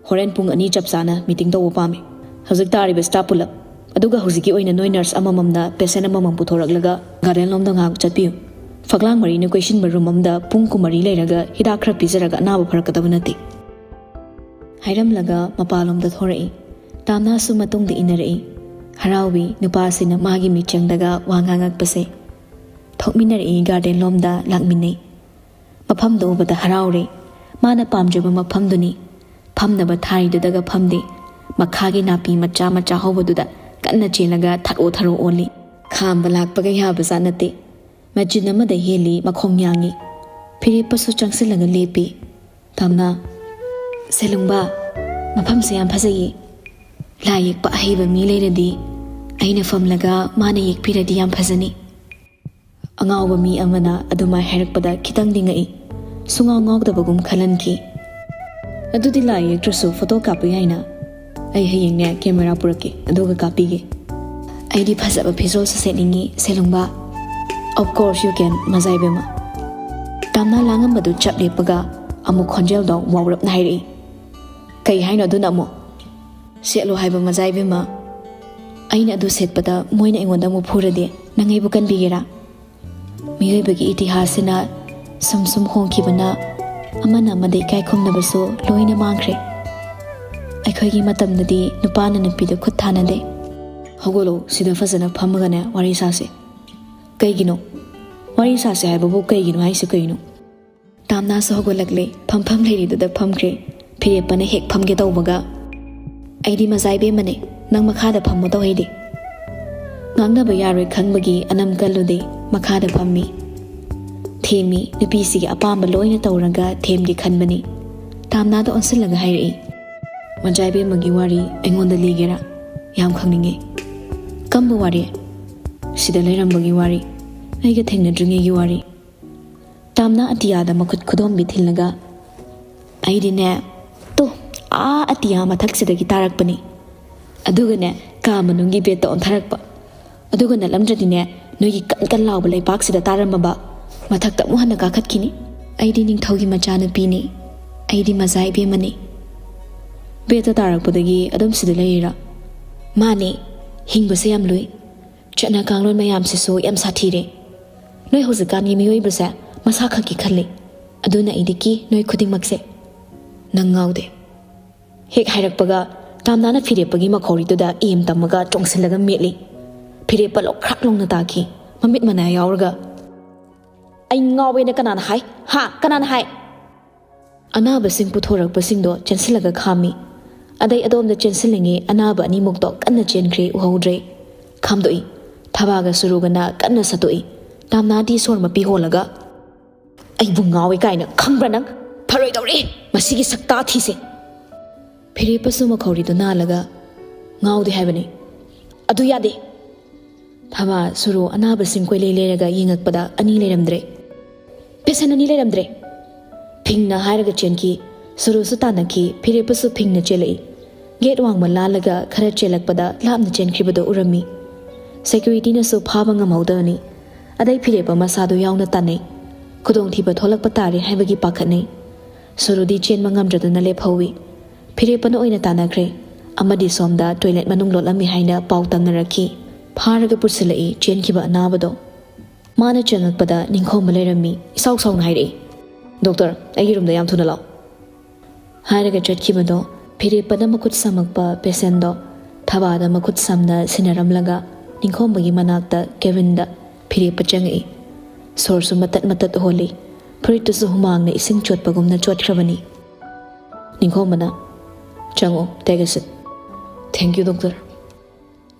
"ꯍꯣꯔꯦꯟ ꯄꯨꯡ ꯑꯅꯤ ꯆꯞ ꯆꯥꯅ ꯃꯤꯇꯤꯡ ꯇꯧꯕ ꯄꯥꯝꯃꯤ꯫ ꯍꯧꯖꯤꯛ ꯇꯥꯔꯤꯕ ꯁ꯭ꯇꯥꯐ ꯄꯨꯂꯞ꯫ ꯑꯗꯨꯒ ꯍꯧꯖꯤꯛꯀꯤ ꯑꯣꯏꯅ ꯅꯣꯏ ꯅꯔꯁ ꯑꯃꯃꯝꯅ ꯄꯦꯁꯦꯟ ꯑꯃꯃꯝ ꯄꯨꯊꯣꯔꯛꯂꯒ ꯒꯥꯔꯗꯦꯟ ꯂꯣꯝꯗ ꯉꯥꯏꯍꯥꯛ ꯆꯠꯄꯤꯌꯨ꯫ ꯐꯛꯂꯥꯡ ꯃꯔꯤꯅ ꯀꯣꯏꯁꯤꯟꯕ ꯔꯨꯝ ꯑꯃꯗ ꯄꯨꯡ ꯀꯨꯟꯃꯔꯤ ꯂꯩꯔꯒ ꯍꯤꯗꯥꯛ ꯈꯔ ꯄꯤꯖꯔꯒ ꯑꯅꯥꯕ ꯐꯔꯛꯀꯗꯕ ꯅꯠꯇꯦ꯫" ꯍꯥꯏꯔꯝꯂꯒ ꯃꯄꯥꯟꯂꯣꯝꯗ ꯊꯣꯔꯛꯏ꯫ ꯇꯥꯝꯅꯥꯁꯨ ꯃꯇꯨꯡꯗ ꯏꯟꯅꯔꯛꯏ꯫ ꯍꯔꯥꯎꯏ ꯅꯨꯄꯥꯁꯤꯅ ꯃꯥꯒꯤ ꯃꯤꯠꯌꯦꯡꯗꯒ ꯋꯥ ꯉꯥꯡꯉꯛꯄꯁꯦ꯫ ꯊꯣꯛꯃꯤꯟꯅꯔꯛꯏ ꯒꯥꯔꯗꯦꯟ ꯂꯣꯝꯗ ꯂꯥꯛꯃꯤꯟꯅꯩ꯫ ꯃꯐꯝꯗꯣ ꯎꯕꯗ ꯍꯔꯥꯎꯔꯦ꯫ ꯃꯥꯅ ꯄꯥꯝꯖꯕ ꯃꯐꯝꯗꯨꯅꯤ꯫ ꯐꯝꯅꯕ ꯊꯥꯔꯤꯗꯨꯗꯒ ꯐꯝꯗꯦ꯫ ꯃꯈꯥꯒꯤ ꯅꯥꯄꯤ ꯃꯆꯥ ꯃꯆꯥ ꯍꯧꯕꯗꯨꯗ ꯀꯟꯅ ꯆꯦꯜꯂꯒ ꯊꯔꯣ ꯊꯔꯣ ꯑꯣꯜꯂꯤ꯫ ꯈꯥꯝꯕ ꯂꯥꯛꯄꯒ ꯌꯥꯕꯖꯥꯠ ꯅꯠꯇꯦ꯫ ꯃꯆꯤꯟ ꯑꯃꯗ ꯍꯦꯜꯂꯤ, ꯃꯈꯣꯡ ꯌꯥꯡꯉꯤ꯫ ꯐꯤꯔꯦꯞꯄꯁꯨ ꯆꯪꯁꯤꯜꯂꯒ ꯂꯦꯞꯄꯤ꯫ "ꯇꯥꯝꯅꯥ, ꯁꯦꯂꯨꯡꯕ, ꯃꯐꯝꯁꯦ ꯌꯥꯝ ꯐꯖꯩꯌꯦ꯫ ꯂꯥꯏ ꯌꯦꯛꯄ ꯑꯍꯩꯕ ꯃꯤ ꯂꯩꯔꯗꯤ ꯑꯩꯅ ꯐꯝꯂꯒ ꯃꯥꯅ ꯌꯦꯛꯄꯤꯔꯗꯤ ꯌꯥꯝ ꯐꯖꯅꯤ꯫" ꯑꯉꯥꯎꯕ ꯃꯤ ꯑꯃꯅ ꯑꯗꯨꯃꯥꯏ ꯍꯥꯏꯔꯛꯄꯗ ꯈꯤꯇꯪꯗꯤ ꯉꯛꯏ꯫ ꯁꯨꯡꯉꯥꯎ ꯉꯥꯎꯗꯕꯒꯨꯝ ꯈꯜꯍꯟꯈꯤ꯫ "ꯑꯗꯨꯗꯤ ꯂꯥꯏ ꯌꯦꯛꯇ꯭ꯔꯁꯨ ꯐꯣꯇꯣ ꯀꯥꯞꯄ ꯌꯥꯏꯅ꯫ ꯑꯩ ꯍꯌꯦꯡꯅꯦ ꯀꯦꯃꯦꯔꯥ ꯄꯨꯔꯛꯀꯦ, ꯑꯗꯨꯒ ꯀꯥꯞꯄꯤꯒꯦ꯫ ꯑꯩꯗꯤ ꯐꯖꯕ ꯐꯤꯖꯣꯜꯁꯨ ꯁꯦꯠꯅꯤꯡꯉꯤ, ꯁꯦꯂꯨꯡꯕ꯫" "Of course you can, ꯃꯖꯥꯏꯕꯦꯝꯃ꯫" Tamna ꯂꯥꯡꯉꯝꯕꯗꯨ ꯆꯞ ꯂꯦꯞꯄꯒ ꯑꯃꯨꯛ ꯈꯣꯟꯖꯦꯜꯗꯣ ꯋꯥꯎꯔꯞꯅ ꯍꯥꯏꯔꯛꯏ꯫ "ꯀꯩ ꯍꯥꯏꯅꯣ ꯑꯗꯨꯅ ꯑꯃꯨꯛ?" "ꯁꯦꯠꯂꯣ ꯍꯥꯏꯕ, ꯃꯖꯥꯏꯕꯦꯝꯃ꯫ ꯑꯩꯅ ꯑꯗꯨ ꯁꯦꯠꯄꯗ ꯃꯣꯏꯅ ꯑꯩꯉꯣꯟꯗ ꯑꯃꯨꯛ ꯐꯨꯔꯗꯤ ꯅꯪ ꯑꯩꯕꯨ ꯀꯟꯕꯤꯒꯦꯔꯥ? ꯃꯤꯑꯣꯏꯕꯒꯤ ꯏꯇꯤꯍꯥꯁꯁꯤꯅ ꯁꯨꯝ ꯁꯨꯝ ꯍꯣꯡꯈꯤꯕꯅ ꯑꯃꯅ ꯑꯃꯗ ꯏꯀꯥꯏ ꯈꯨꯝꯅꯕꯁꯨ ꯂꯣꯏꯅ ꯃꯥꯡꯈ꯭ꯔꯦ꯫ ꯑꯩꯈꯣꯏꯒꯤ ꯃꯇꯝꯗꯗꯤ ꯅꯨꯄꯥꯅ ꯅꯨꯄꯤꯗ ꯈꯨꯠ ꯊꯥꯅꯗꯦ꯫" "ꯍꯧꯒꯠꯂꯣ, ꯁꯤꯗ ꯐꯖꯅ ꯐꯝꯃꯒꯅꯦ ꯋꯥꯔꯤ ꯁꯥꯁꯦ꯫" "ꯀꯩꯒꯤꯅꯣ? ꯋꯥꯔꯤ ꯁꯥꯁꯦ ꯍꯥꯏꯕꯕꯨ ꯀꯩꯒꯤꯅꯣ ꯍꯥꯏꯁꯦ ꯀꯩꯅꯣ?" ꯇꯥꯝꯅꯥꯁꯨ ꯍꯧꯒꯠꯂꯛꯂꯦ꯫ ꯐꯝꯐꯝ ꯂꯩꯔꯤꯗꯨꯗ ꯐꯝꯈ꯭ꯔꯦ꯫ ꯐꯤꯔꯦꯞꯄꯅ ꯍꯦꯛ ꯐꯝꯒꯦ ꯇꯧꯕꯒ, "ꯑꯩꯗꯤ ꯃꯖꯥ ꯏꯕꯦꯝꯃꯅꯦ, ꯅꯪ ꯃꯈꯥꯗ ꯐꯝꯃꯣ ꯇꯧꯍꯩꯗꯦ꯫" ꯉꯥꯡꯅꯕ ꯌꯥꯔꯣꯏ ꯈꯪꯕꯒꯤ ꯑꯅꯝ ꯀꯜꯂꯨꯗꯦ, ꯃꯈꯥꯗ ꯐꯝꯃꯤ꯫ ꯊꯦꯝꯃꯤ, ꯅꯨꯄꯤꯁꯤꯒꯤ ꯑꯄꯥꯝꯕ ꯂꯣꯏꯅ ꯇꯧꯔꯒ ꯊꯦꯝꯒꯦ ꯈꯟꯕꯅꯤ꯫ ꯇꯥꯝꯅꯥꯗ ꯑꯣꯟꯁꯤꯜꯂꯒ ꯍꯥꯏꯔꯛꯏ, "ꯃꯖꯥ ꯏꯕꯦꯝꯃꯒꯤ ꯋꯥꯔꯤ ꯑꯩꯉꯣꯟꯗ ꯂꯤꯒꯦꯔꯥ? ꯌꯥꯝ ꯈꯪꯅꯤꯡꯉꯦ꯫" "ꯀꯝꯕ ꯋꯥꯔꯤ?" "ꯁꯤꯗ ꯂꯩꯔꯝꯕꯒꯤ ꯋꯥꯔꯤ, ꯑꯩꯒ ꯊꯦꯡꯅꯗ꯭ꯔꯤꯉꯩꯒꯤ ꯋꯥꯔꯤ꯫" ꯇꯥꯝꯅꯥ ꯑꯇꯤꯌꯥꯗ ꯃꯈꯨꯠ ꯈꯨꯗꯣꯝꯕꯤ ꯊꯤꯜꯂꯒ, "ꯑꯩꯗꯤꯅꯦ, ꯇꯣ, ꯑꯥ ꯑꯇꯤꯌꯥ ꯃꯊꯛꯁꯤꯗꯒꯤ ꯇꯥꯔꯛꯄꯅꯤ꯫ ꯑꯗꯨꯒꯅꯦ, ꯀꯥ ꯃꯅꯨꯡꯒꯤ ꯕꯦꯗꯇ ꯑꯣꯟꯊꯔꯛꯄ꯫ ꯑꯗꯨꯒ ꯅꯠꯂꯝꯗ꯭ꯔꯗꯤꯅꯦ, ꯅꯣꯏꯒꯤ ꯀꯟ ꯀꯟ ꯂꯥꯎꯕ ꯂꯩꯄꯥꯛꯁꯤꯗ ꯇꯥꯔꯝꯃꯕ, ꯃꯊꯛꯇ ꯑꯃꯨꯛ ꯍꯟꯅ ꯀꯥꯈꯠꯈꯤꯅꯤ꯫ ꯑꯩꯗꯤ ꯅꯤꯡꯊꯧꯒꯤ ꯃꯆꯥꯅꯨꯄꯤꯅꯤ꯫ ꯑꯩꯗꯤ ꯃꯖꯥ ꯏꯕꯦꯝꯃꯅꯤ꯫" "ꯕꯦꯗꯇ ꯇꯥꯔꯛꯄꯗꯒꯤ ꯑꯗꯨꯝ ꯁꯤꯗ ꯂꯩꯔꯤꯔꯥ?" "ꯃꯥꯅꯦ, ꯍꯤꯡꯕꯁꯦ ꯌꯥꯝ ꯂꯨꯏ꯫ ꯆꯠꯅ ꯀꯥꯡꯂꯣꯟ ꯃꯌꯥꯝꯁꯤꯁꯨ ꯌꯥꯝ ꯁꯥꯊꯤꯔꯦ꯫ ꯅꯣꯏ ꯍꯧꯖꯤꯛꯀꯥꯟꯒꯤ ꯃꯤꯑꯣꯏꯕꯁꯦ ꯃꯁꯥ ꯈꯛꯀꯤ ꯈꯜꯂꯤ꯫ ꯑꯗꯨꯅ ꯑꯩꯗꯤ ꯀꯤ ꯅꯣꯏ ꯈꯨꯗꯤꯡꯃꯛꯁꯦ꯫" "ꯅꯪ ꯉꯥꯎꯗꯦ?" ꯍꯦꯛ ꯍꯥꯏꯔꯛꯄꯒ ꯇꯥꯝꯅꯥꯅ ꯐꯤꯔꯦꯞꯄꯒꯤ ꯃꯈꯧꯔꯤꯗꯨꯗ ꯑꯦꯝ ꯇꯝꯃꯒ ꯆꯣꯡꯁꯤꯜꯂꯒ ꯃꯦꯠꯂꯤ꯫ ꯐꯤꯔꯦꯞꯄ ꯂꯣꯛꯈ꯭ꯔꯥꯛ ꯂꯣꯡꯅ ꯇꯥꯈꯤ, ꯃꯃꯤꯠ ꯃꯅꯥ ꯌꯥꯎꯔꯒ꯫ "ꯑꯩ ꯉꯥꯎꯋꯦꯅ ꯀꯅꯥꯅ ꯍꯥꯏ? ꯍꯥ? ꯀꯅꯥꯅ ꯍꯥꯏ?" ꯑꯅꯥꯕꯁꯤꯡ ꯄꯨꯊꯣꯔꯛꯄꯁꯤꯡꯗꯣ ꯆꯦꯟꯁꯤꯜꯂꯒ ꯈꯥꯝꯃꯤ꯫ ꯑꯗꯩ ꯑꯗꯣꯝꯗ ꯆꯦꯟꯁꯤꯜꯂꯤꯉꯩ ꯑꯅꯥꯕ ꯑꯅꯤꯃꯨꯛꯇꯣ ꯀꯟꯅ ꯆꯦꯟꯈ꯭ꯔꯦ, ꯎꯍꯧꯗ꯭ꯔꯦ꯫ ꯈꯥꯝꯗꯣꯛꯏ꯫ ꯊꯕꯥꯒ ꯁꯨꯔꯨꯒꯅ ꯀꯟꯅ ꯁꯠꯇꯣꯛꯏ꯫ ꯇꯥꯝꯅꯥꯗꯤ ꯁꯣꯔ ꯃꯄꯤ ꯍꯣꯜꯂꯒ, "ꯑꯩꯕꯨ ꯉꯥꯎꯏ ꯀꯥꯏꯅ ꯈꯪꯕ꯭ꯔꯥ ꯅꯪ? ꯐꯔꯣꯏꯗꯧꯔꯤ ꯃꯁꯤꯒꯤ ꯁꯛꯇꯥ ꯊꯤꯁꯦ!" ꯐꯤꯔꯦꯞꯄꯁꯨ ꯃꯈꯧꯔꯤꯗꯨ ꯅꯥꯜꯂꯒ, "ꯉꯥꯎꯗꯦ ꯍꯥꯏꯕꯅꯤ꯫ ꯑꯗꯨ ꯌꯥꯗꯦ!" ꯊꯕꯥ ꯁꯨꯔꯨ ꯑꯅꯥꯕꯁꯤꯡ ꯀꯣꯏꯂꯩ ꯂꯩꯔꯒ ꯌꯦꯡꯉꯛꯄꯗ ꯑꯅꯤ ꯂꯩꯔꯝꯗ꯭ꯔꯦ꯫ "ꯄꯦꯁꯦꯟ ꯑꯅꯤ ꯂꯩꯔꯝꯗ꯭ꯔꯦ!" ꯐꯤꯡꯅ ꯍꯥꯏꯔꯒ ꯆꯦꯟꯈꯤ꯫ ꯁꯨꯔꯨꯁꯨ ꯇꯥꯟꯅꯈꯤ, ꯐꯤꯔꯦꯞꯄꯁꯨ ꯐꯤꯡꯅ ꯆꯦꯜꯂꯛꯏ꯫ ꯒꯦꯠ ꯋꯥꯡꯃ ꯂꯥꯜꯂꯒ ꯈꯔ ꯆꯦꯜꯂꯛꯄꯗ ꯂꯥꯞꯅ ꯆꯦꯟꯈ꯭ꯔꯤꯕꯗꯨ ꯎꯔꯝꯃꯤ꯫ ꯁꯦꯀ꯭ꯌꯨꯔꯤꯇꯤꯅꯁꯨ ꯐꯥꯕ ꯉꯝꯍꯧꯗꯕꯅꯤ꯫ ꯑꯗꯩ ꯐꯤꯔꯦꯞꯄ ꯃꯁꯥꯗꯨ ꯌꯥꯎꯅ ꯇꯥꯟꯅꯩ꯫ ꯈꯨꯗꯣꯡꯊꯤꯕ ꯊꯣꯛꯂꯛꯄ ꯇꯥꯔꯦ ꯍꯥꯏꯕꯒꯤ ꯄꯥꯈꯠꯅꯩ꯫ ꯁꯨꯔꯨꯗꯤ ꯆꯦꯟꯕ ꯉꯝꯗ꯭ꯔꯗꯨꯅ ꯂꯦꯞꯍꯧꯏ꯫ ꯐꯤꯔꯦꯞꯄꯅ ꯑꯣꯏꯅ ꯇꯥꯟꯅꯈ꯭ꯔꯦ꯫ ꯑꯃꯗꯤ ꯁꯣꯝꯗ ꯇꯣꯏꯂꯦꯠ ꯃꯅꯨꯡ ꯂꯣꯠꯂꯝꯃꯤ ꯍꯥꯏꯅ ꯄꯥꯎ ꯇꯝꯅꯔꯛꯈꯤ꯫ ꯐꯥꯔꯒ ꯄꯨꯁꯤꯜꯂꯛꯏ ꯆꯦꯟꯈꯤꯕ ꯑꯅꯥꯕꯗꯣ꯫ ꯃꯥꯅ ꯆꯪꯉꯛꯄꯗ ꯅꯤꯡꯈꯣꯝꯕ ꯂꯩꯔꯝꯃꯤ꯫ ꯏꯁꯥꯎ ꯁꯥꯎꯅ ꯍꯥꯏꯔꯛꯏ, "ꯗꯣꯛꯇꯔ, ꯑꯩꯒꯤ ꯔꯨꯝꯗ ꯌꯥꯝ ꯊꯨꯅ ꯂꯥꯛꯑꯣ!" ꯍꯥꯏꯔꯒ ꯆꯠꯈꯤꯕꯗꯣ ꯐꯤꯔꯦꯞꯄꯅ ꯃꯈꯨꯠ ꯁꯝꯃꯛꯄ ꯄꯦꯁꯦꯟꯗꯣ ꯊꯕꯥꯗ ꯃꯈꯨꯠ ꯁꯝꯅ ꯁꯤꯟꯅꯔꯝꯂꯒ ꯅꯤꯡꯈꯣꯝꯕꯒꯤ ꯃꯅꯥꯛꯇ ꯀꯦꯕꯤꯟꯗ ꯐꯤꯔꯦꯞꯄ ꯆꯪꯉꯛꯏ꯫ ꯁꯣꯔꯁꯨ ꯃꯇꯠ ꯃꯇꯠ ꯍꯣꯜꯂꯤ꯫ ꯐꯨꯔꯤꯠꯇꯨꯁꯨ ꯍꯨꯃꯥꯡꯅ ꯏꯁꯤꯡ ꯆꯣꯠꯄꯒꯨꯝꯅ ꯆꯣꯠꯈ꯭ꯔꯕꯅꯤ꯫ ꯅꯤꯡꯈꯣꯝꯕꯅ, "ꯆꯪꯉꯣ, take a seat." "Thank you, doctor."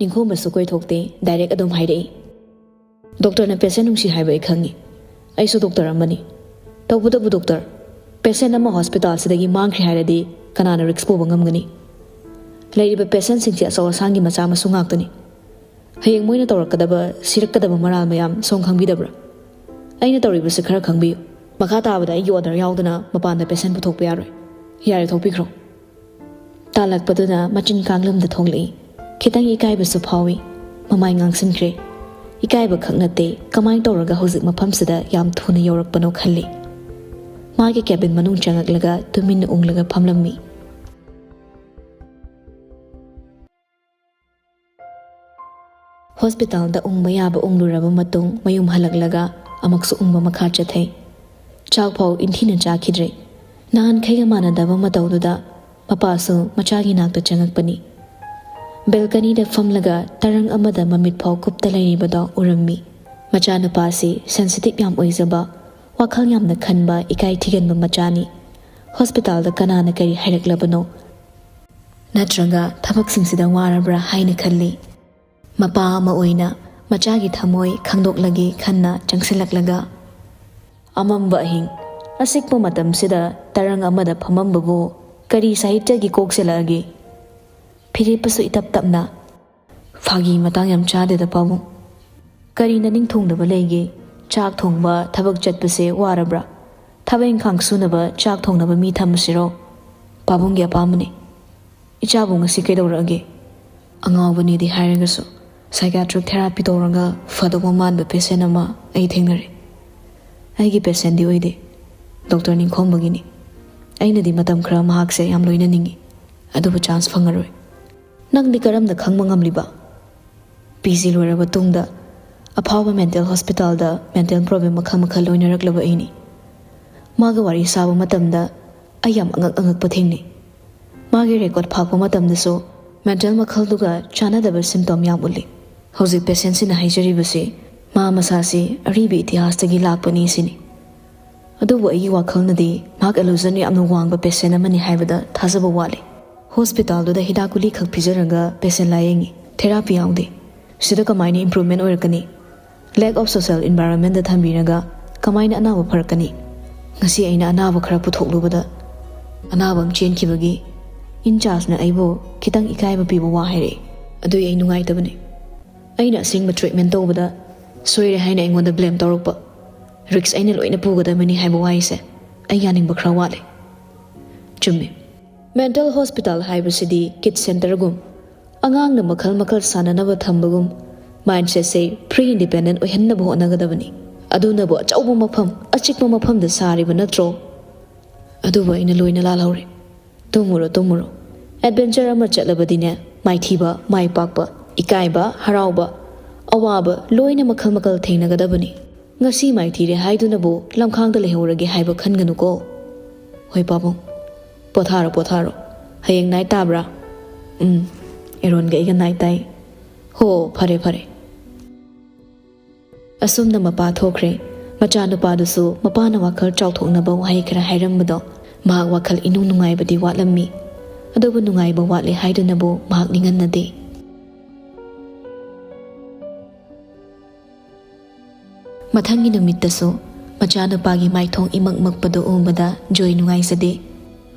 ꯅꯤꯡꯈꯣꯝꯕꯁꯨ ꯀꯣꯏꯊꯣꯛꯇꯦ, ꯗꯥꯏꯔꯦꯛ ꯑꯗꯨꯝ ꯍꯥꯏꯔꯛꯏ꯫ "ꯗꯣꯛꯇꯔꯅ ꯄꯦꯁꯦꯟ ꯅꯨꯡꯁꯤ ꯍꯥꯏꯕ ꯑꯩ ꯈꯪꯉꯤ꯫ ꯑꯩꯁꯨ ꯗꯣꯛꯇꯔ ꯑꯃꯅꯤ꯫ ꯇꯧꯕꯇꯕꯨ ꯗꯣꯛꯇꯔ, ꯄꯦꯁꯦꯟ ꯑꯃ ꯍꯣꯁꯄꯤꯇꯥꯜꯁꯤꯗꯒꯤ ꯃꯥꯡꯈ꯭ꯔꯦ ꯍꯥꯏꯔꯗꯤ ꯀꯅꯥꯅ ꯔꯤꯛꯁ ꯄꯨꯕ ꯉꯝꯒꯅꯤ? ꯂꯩꯔꯤꯕ ꯄꯦꯁꯦꯟꯁꯤꯡꯁꯦ ꯑꯆꯧ ꯑꯁꯥꯡꯒꯤ ꯃꯆꯥ ꯃꯁꯨ ꯉꯥꯛꯇꯅꯤ꯫ ꯍꯌꯦꯡ ꯃꯣꯏꯅ ꯇꯧꯔꯛꯀꯗꯕ, ꯁꯤꯔꯛꯀꯗꯕ ꯃꯔꯥꯜ ꯃꯌꯥꯝ ꯁꯣꯝ ꯈꯪꯕꯤꯗꯕ꯭ꯔꯥ? ꯑꯩꯅ ꯇꯧꯔꯤꯕꯁꯤ ꯈꯔ ꯈꯪꯕꯤꯌꯨ꯫ ꯃꯈꯥ ꯇꯥꯕꯗ ꯑꯩꯒꯤ ꯑꯣꯔꯗꯔ ꯌꯥꯎꯗꯅ ꯃꯄꯥꯟꯗ ꯄꯦꯁꯦꯟ ꯄꯨꯊꯣꯛꯄ ꯌꯥꯔꯣꯏ꯫ ꯌꯥꯔꯦ, ꯊꯣꯛꯄꯤꯈ꯭ꯔꯣ꯫" ꯇꯥꯜꯂꯛꯄꯗꯨꯅ ꯃꯆꯤꯟ ꯀꯥꯡꯂꯝꯗ ꯊꯣꯛꯂꯛꯏ꯫ ꯈꯤꯇꯪ ꯏꯀꯥꯏꯕꯁꯨ ꯐꯥꯎꯏ꯫ ꯃꯃꯥꯏ ꯉꯥꯡꯁꯤꯟꯈ꯭ꯔꯦ꯫ ꯏꯀꯥꯏꯕ ꯈꯛ ꯅꯠꯇꯦ, ꯀꯃꯥꯏꯅ ꯇꯧꯔꯒ ꯍꯧꯖꯤꯛ ꯃꯐꯝꯁꯤꯗ ꯌꯥꯝ ꯊꯨꯅ ꯌꯧꯔꯛꯄꯅꯣ ꯈꯜꯂꯤ꯫ ꯃꯥꯒꯤ ꯀꯦꯕꯤꯟ ꯃꯅꯨꯡ ꯆꯪꯉꯛꯂꯒ ꯇꯨꯃꯤꯟꯅ ꯎꯪꯂꯒ ꯐꯝꯂꯝꯃꯤ꯫ ꯍꯣꯁꯄꯤꯇꯥꯜꯗ ꯎꯪꯕ ꯌꯥꯕ ꯎꯪꯂꯨꯔꯕ ꯃꯇꯨꯡ ꯃꯌꯨꯝ ꯍꯜꯂꯛꯂꯒ ꯑꯃꯨꯛꯁꯨ ꯎꯪꯕ ꯃꯈꯥ ꯆꯠꯊꯩ꯫ ꯆꯥꯛ ꯐꯥꯎ ꯏꯟꯊꯤꯅ ꯆꯥꯈꯤꯗ꯭ꯔꯦ꯫ ꯅꯍꯥꯟꯈꯩꯒ ꯃꯥꯟꯅꯗꯕ ꯃꯇꯧꯗꯨꯗ ꯃꯄꯥꯁꯨ ꯃꯆꯥꯒꯤ ꯅꯥꯛꯇ ꯆꯪꯉꯛꯄꯅꯤ꯫ ꯕꯦꯜꯀꯅꯤꯗ ꯐꯝꯂꯒ ꯇꯔꯪ ꯑꯃꯗ ꯃꯃꯤꯠ ꯐꯥꯎ ꯀꯨꯞꯇ ꯂꯩꯔꯤꯕꯗꯣ ꯎꯔꯝꯃꯤ꯫ ꯃꯆꯥꯅꯨꯄꯥꯁꯤ ꯁꯦꯟꯁꯤꯇꯤꯚ ꯌꯥꯝ ꯑꯣꯏꯖꯕ, ꯋꯥꯈꯜ ꯌꯥꯝꯅ ꯈꯟꯕ, ꯏꯀꯥꯏ ꯊꯤꯒꯟꯕ ꯃꯆꯥꯅꯤ꯫ ꯍꯣꯁꯄꯤꯇꯥꯜꯗ ꯀꯅꯥꯅ ꯀꯔꯤ ꯍꯥꯏꯔꯛꯂꯕꯅꯣ? ꯅꯠꯇ꯭ꯔꯒ ꯊꯕꯛꯁꯤꯡꯁꯤꯗ ꯋꯥꯔꯕ꯭ꯔꯥ ꯍꯥꯏꯅ ꯈꯜꯂꯤ꯫ ꯃꯄꯥ ꯑꯃ ꯑꯣꯏꯅ ꯃꯆꯥꯒꯤ ꯊꯃꯣꯏ ꯈꯪꯗꯣꯛꯂꯒꯦ ꯈꯟꯅ ꯆꯪꯁꯤꯜꯂꯛꯂꯒ, ꯑꯃꯝꯕ ꯑꯍꯤꯡ, ꯑꯆꯤꯛꯄ ꯃꯇꯝꯁꯤꯗ ꯇꯔꯪ ꯑꯃꯗ ꯐꯝꯃꯝꯕꯕꯨ ꯀꯔꯤ ꯁꯥꯍꯤꯇ꯭ꯌꯒꯤ ꯀꯣꯛ ꯆꯦꯜꯂꯛꯑꯒꯦ? ꯐꯤꯔꯦꯞꯄꯁꯨ ꯏꯇꯞ ꯇꯞꯅ꯫ "ꯐꯥꯒꯤ ꯃꯇꯥꯡ ꯌꯥꯝ ꯆꯥꯗꯦꯗ, ꯄꯥꯕꯨꯡ꯫ ꯀꯔꯤ ꯅꯅꯤꯡ ꯊꯨꯡꯗꯕ ꯂꯩꯒꯦ? ꯆꯥꯛ ꯊꯣꯡꯕ, ꯊꯕꯛ ꯆꯠꯄꯁꯦ ꯋꯥꯔꯕ꯭ꯔꯥ? ꯊꯕꯛ ꯏꯪꯈꯥꯡ ꯁꯨꯅꯕ ꯆꯥꯛ ꯊꯣꯡꯅꯕ ꯃꯤ ꯊꯝꯃꯁꯤꯔꯣ? ꯄꯥꯕꯨꯡꯒꯤ ꯑꯄꯥꯝꯕꯅꯤ꯫ ꯏꯆꯥꯕꯨ ꯉꯁꯤ ꯀꯩꯗꯧꯔꯛꯑꯒꯦ?" ꯑꯉꯥꯎꯕꯅꯤꯗꯤ ꯍꯥꯏꯔꯒꯁꯨ, psychiatric therapy ꯇꯧꯔꯒ ꯐꯗꯧꯕ ꯃꯥꯟꯕ patient ꯑꯃ ꯑꯩ ꯊꯦꯡꯅꯔꯦ꯫ ꯑꯩꯒꯤ patientꯗꯤ ꯑꯣꯏꯗꯦ, ꯗꯣꯛꯇꯔ ꯅꯤꯡꯈꯣꯝꯕꯒꯤꯅꯤ꯫ ꯑꯩꯅꯗꯤ ꯃꯇꯝ ꯈꯔ ꯃꯍꯥꯛꯁꯦ ꯌꯥꯝ ꯂꯣꯏꯅꯅꯤꯡꯏ, ꯑꯗꯨꯕꯨ chance ꯐꯪꯉꯔꯣꯏ꯫ "ꯅꯪꯗꯤ ꯀꯔꯝꯅ ꯈꯪꯕ ꯉꯝꯂꯤꯕ?" "ꯄꯤ ꯖꯤ ꯂꯣꯏꯔꯕ ꯇꯨꯡꯗ ꯑꯐꯥꯎꯕ mental hospitalꯗ mental problem ꯃꯈꯜ ꯃꯈꯜ ꯂꯣꯏꯅꯔꯛꯂꯕ ꯑꯩꯅꯤ꯫ ꯃꯥꯒ ꯋꯥꯔꯤ ꯁꯥꯕ ꯃꯇꯝꯗ ꯑꯩ ꯌꯥꯝ ꯑꯉꯛ ꯑꯉꯛꯄ ꯊꯦꯡꯅꯩ꯫ ꯃꯥꯒꯤ record ꯐꯥꯛꯄ ꯃꯇꯝꯗꯁꯨ mental ꯃꯈꯜꯗꯨꯒ ꯆꯥꯟꯅꯗꯕ symptom ꯌꯥꯝ ꯎꯠꯂꯤ꯫ ꯍꯧꯖꯤꯛ patientꯁꯤꯅ ꯍꯥꯏꯖꯔꯤꯕꯁꯤ ꯃꯥ ꯃꯁꯥꯁꯤ ꯑꯔꯤꯕ ꯏꯇꯤꯍꯥꯁꯇꯒꯤ ꯂꯥꯛꯄꯅꯤ ꯁꯤꯅꯤ꯫ ꯑꯗꯨꯕꯨ ꯑꯩꯒꯤ ꯋꯥꯈꯜꯅꯗꯤ ꯃꯍꯥꯛ illusion ꯌꯥꯝꯅ ꯋꯥꯡꯕ patient ꯑꯃꯅꯤ ꯍꯥꯏꯕꯗ ꯊꯥꯖꯕ ꯋꯥꯠꯂꯤ꯫ ꯍꯣꯁꯄꯤꯇꯥꯜꯗꯨꯗ ꯍꯤꯗꯥꯛ ꯒꯨꯂꯤ ꯈꯛ ꯄꯤꯖꯔꯒ patient ꯂꯥꯌꯦꯡꯉꯤ, therapy ꯌꯥꯎꯗꯦ꯫ ꯁꯤꯗ ꯀꯃꯥꯏꯅ improvement ꯑꯣꯏꯔꯛꯀꯅꯤ? Lack of social environmentꯗ ꯊꯝꯕꯤꯔꯒ ꯀꯃꯥꯏꯅ ꯑꯅꯥꯕ ꯐꯔꯛꯀꯅꯤ? ꯉꯁꯤ ꯑꯩꯅ ꯑꯅꯥꯕ ꯈꯔ ꯄꯨꯊꯣꯛꯂꯨꯕꯗ ꯑꯅꯥꯕ ꯑꯃ ꯆꯦꯟꯈꯤꯕꯒꯤ in chargeꯅ ꯑꯩꯕꯨ ꯈꯤꯇꯪ ꯏꯀꯥꯏꯕ ꯄꯤꯕ ꯋꯥ ꯍꯥꯏꯔꯛꯏ꯫ ꯑꯗꯨꯏ ꯑꯩ ꯅꯨꯡꯉꯥꯏꯇꯕꯅꯤ꯫ ꯑꯩꯅ ꯑꯁꯦꯡꯕ treatment ꯇꯧꯕꯗ ꯁꯣꯏꯔꯦ ꯍꯥꯏꯅ ꯑꯩꯉꯣꯟꯗ blame ꯇꯧꯔꯛꯄ꯫ Risk ꯑꯩꯅ ꯂꯣꯏꯅ ꯄꯨꯒꯗꯕꯅꯤ ꯍꯥꯏꯕ ꯋꯥꯍꯩꯁꯦ ꯑꯩ ꯌꯥꯅꯤꯡꯕ ꯈꯔ ꯋꯥꯠꯂꯦ꯫ ꯆꯨꯝꯃꯤ꯫ Mental hospital ꯍꯥꯏꯕꯁꯤꯗꯤ kid centreꯒꯨꯝ, ꯑꯉꯥꯡꯅ ꯃꯈꯜ ꯃꯈꯜ ꯁꯥꯟꯅꯅꯕ ꯊꯝꯕꯒꯨꯝ, mindsetꯁꯦ free independent ꯑꯣꯏꯍꯟꯅꯕ ꯍꯣꯠꯅꯒꯗꯕꯅꯤ꯫ ꯑꯗꯨꯅꯕꯨ ꯑꯆꯧꯕ ꯃꯐꯝ, ꯑꯆꯤꯛꯄ ꯃꯐꯝꯗ ꯁꯥꯔꯤꯕ ꯅꯠꯇ꯭ꯔꯣ? ꯑꯗꯨꯕꯨ ꯑꯩꯅ ꯂꯣꯏꯅ ꯂꯥꯜꯍꯧꯔꯦ꯫ ꯇꯨꯝꯃꯨꯔꯣ, ꯇꯨꯝꯃꯨꯔꯣ꯫ Adventure ꯑꯃ ꯆꯠꯂꯕꯗꯤꯅꯦ, ꯃꯥꯏꯊꯤꯕ, ꯃꯥꯏ ꯄꯥꯛꯄ, ꯏꯀꯥꯏꯕ, ꯍꯔꯥꯎꯕ, ꯑꯋꯥꯕ ꯂꯣꯏꯅ ꯃꯈꯜ ꯃꯈꯜ ꯊꯦꯡꯅꯒꯗꯕꯅꯤ꯫ ꯉꯁꯤ ꯃꯥꯏꯊꯤꯔꯦ ꯍꯥꯏꯗꯨꯅꯕꯨ ꯂꯝꯈꯥꯡꯗ ꯂꯩꯍꯧꯔꯒꯦ ꯍꯥꯏꯕ ꯈꯟꯒꯅꯨꯀꯣ꯫ ꯍꯣꯏ ꯄꯥꯕꯨꯡ, ꯄꯣꯊꯥꯔꯣ, ꯄꯣꯊꯥꯔꯣ꯫ ꯍꯌꯦꯡ night ꯇꯥꯕ꯭ꯔꯥ? ꯎꯝ, ꯑꯦꯔꯣꯟꯒ ꯑꯩꯒ night ꯇꯥꯏ꯫ ꯍꯣ, ꯐꯔꯦ, ꯐꯔꯦ꯫ ꯑꯁꯨꯝꯅ ꯃꯄꯥ ꯊꯣꯛꯈ꯭ꯔꯦ꯫ ꯃꯆꯥꯅꯨꯄꯥꯗꯨꯁꯨ ꯃꯄꯥꯅ ꯋꯥꯈꯜ ꯆꯥꯎꯊꯣꯛꯅꯕ ꯋꯥꯍꯩ ꯈꯔ ꯍꯥꯏꯔꯝꯕꯗꯣ ꯃꯍꯥꯛ ꯋꯥꯈꯜ ꯏꯅꯨꯡ ꯅꯨꯡꯉꯥꯏꯕꯗꯤ ꯋꯥꯠꯂꯝꯃꯤ꯫ ꯑꯗꯨꯕꯨ ꯅꯨꯡꯉꯥꯏꯕ ꯋꯥꯠꯂꯦ ꯍꯥꯏꯗꯨꯅꯕꯨ ꯃꯍꯥꯛ ꯅꯤꯡꯍꯟꯅꯗꯦ꯫ ꯃꯊꯪꯒꯤ ꯅꯨꯃꯤꯠꯇꯁꯨ ꯃꯆꯥꯅꯨꯄꯥꯒꯤ ꯃꯥꯏꯊꯣꯡ ꯏꯃꯛ ꯃꯛꯄꯗꯨ ꯎꯕꯗ ꯖꯣꯏ ꯅꯨꯡꯉꯥꯏꯖꯗꯦ꯫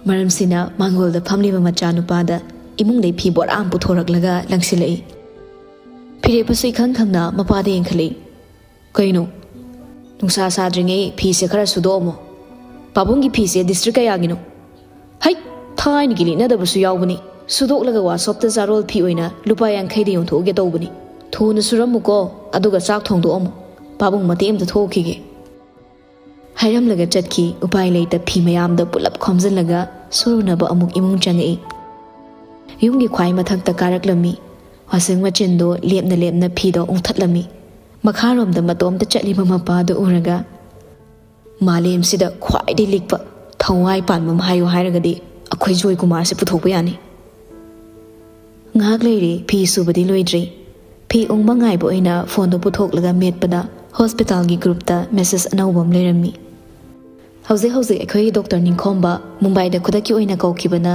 ꯃꯔꯝꯁꯤꯅ ꯃꯥꯡꯒꯣꯜꯗ ꯐꯝꯂꯤꯕ ꯃꯆꯥꯅꯨꯄꯥꯗ ꯏꯃꯨꯡꯗꯩ ꯐꯤ ꯕꯣꯔꯥ ꯑꯃ ꯄꯨꯊꯣꯔꯛꯂꯒ ꯂꯪꯁꯤꯜꯂꯛꯏ꯫ ꯐꯤꯔꯦꯞꯄꯁꯨ ꯏꯈꯪ ꯈꯪꯅ ꯃꯄꯥꯗ ꯌꯦꯡꯈꯠꯂꯛꯏ꯫ "ꯀꯩꯅꯣ? ꯅꯨꯡꯁꯥ ꯁꯥꯗ꯭ꯔꯤꯉꯩ ꯐꯤꯁꯦ ꯈꯔ ꯁꯨꯗꯣꯛꯑꯝꯃꯣ꯫ ꯄꯥꯕꯨꯡꯒꯤ ꯐꯤꯁꯦ ꯗꯤꯁꯇ꯭ꯔꯤꯛ ꯀꯌꯥꯒꯤꯅꯣ?" "ꯍꯩ, ꯊꯥꯏꯅꯒꯤ ꯂꯤꯠꯅꯗꯕꯁꯨ ꯌꯥꯎꯕꯅꯤ꯫ ꯁꯨꯗꯣꯛꯂꯒ ꯋꯥꯁꯣꯞꯇ ꯆꯥꯔꯣꯜ ꯐꯤ ꯑꯣꯏꯅ ꯂꯨꯄꯥ ꯌꯥꯡꯈꯩꯗ ꯌꯣꯟꯊꯣꯛꯎꯒꯦ ꯇꯧꯕꯅꯤ꯫ ꯊꯨꯅ ꯁꯨꯔꯝꯃꯨꯀꯣ, ꯑꯗꯨꯒ ꯆꯥꯛ ꯊꯣꯡꯗꯣꯛꯑꯝꯃꯨ꯫ ꯄꯥꯕꯨꯡ ꯃꯇꯦꯛ ꯑꯃꯇ ꯊꯣꯛꯈꯤꯒꯦ"꯫ ꯍꯥꯏꯔꯝꯂꯒ ꯆꯠꯈꯤ꯫ ꯎꯄꯥꯏ ꯂꯩꯇ ꯐꯤ ꯃꯌꯥꯝꯗ ꯄꯨꯂꯞ ꯈꯣꯝꯖꯤꯜꯂꯒ ꯁꯨꯔꯨꯅꯕ ꯑꯃꯨꯛ ꯏꯃꯨꯡ ꯆꯪꯉꯛꯏ꯫ ꯌꯨꯝꯒꯤ ꯈ꯭ꯋꯥꯏ ꯃꯊꯛꯇ ꯀꯥꯔꯛꯂꯝꯃꯤ꯫ ꯋꯥꯁꯤꯡ ꯃꯦꯆꯤꯟꯗꯣ ꯂꯦꯞꯅ ꯂꯦꯞꯅ ꯐꯤꯗꯣ ꯎꯪꯊꯠꯂꯝꯃꯤ꯫ ꯃꯈꯥꯔꯣꯝꯗ ꯃꯇꯣꯝꯇ ꯆꯠꯂꯤꯕ ꯃꯄꯥꯗꯨ ꯎꯔꯒ, "ꯃꯥꯂꯦꯝꯁꯤꯗ ꯈ꯭ꯋꯥꯏꯗꯒꯤ ꯂꯤꯛꯄ, ꯊꯋꯥꯏ ꯄꯥꯟꯕ ꯑꯃ ꯍꯥꯏꯌꯨ ꯍꯥꯏꯔꯒꯗꯤ ꯑꯩꯈꯣꯏ ꯖꯣꯏ ꯀꯨꯃꯥꯔꯁꯦ ꯄꯨꯊꯣꯛꯄ ꯌꯥꯅꯤ"꯫ ꯉꯥꯏꯍꯥꯛ ꯂꯩꯔꯦ, ꯐꯤ ꯁꯨꯕꯗꯤ ꯂꯣꯏꯗ꯭ꯔꯤ꯫ ꯐꯤ ꯎꯪꯕ ꯉꯥꯏꯕ ꯑꯣꯏꯅ ꯐꯣꯟꯗꯣ ꯄꯨꯊꯣꯛꯂꯒ ꯃꯦꯠꯄꯗ ꯍꯣꯁꯄꯤꯇꯥꯜꯒꯤ ꯒ꯭ꯔꯨꯞꯇ ꯃꯦꯁꯦꯖ ꯑꯅꯧꯕ ꯑꯃ ꯂꯩꯔꯝꯃꯤ꯫ "ꯍꯧꯖꯤꯛ ꯍꯧꯖꯤꯛ ꯑꯩꯈꯣꯏꯒꯤ ꯗꯣꯛꯇꯔ ꯅꯤꯡꯈꯣꯝꯕ ꯃꯨꯝꯕꯥꯏꯗ ꯈꯨꯗꯛꯀꯤ ꯑꯣꯏꯅ ꯀꯧꯈꯤꯕꯅ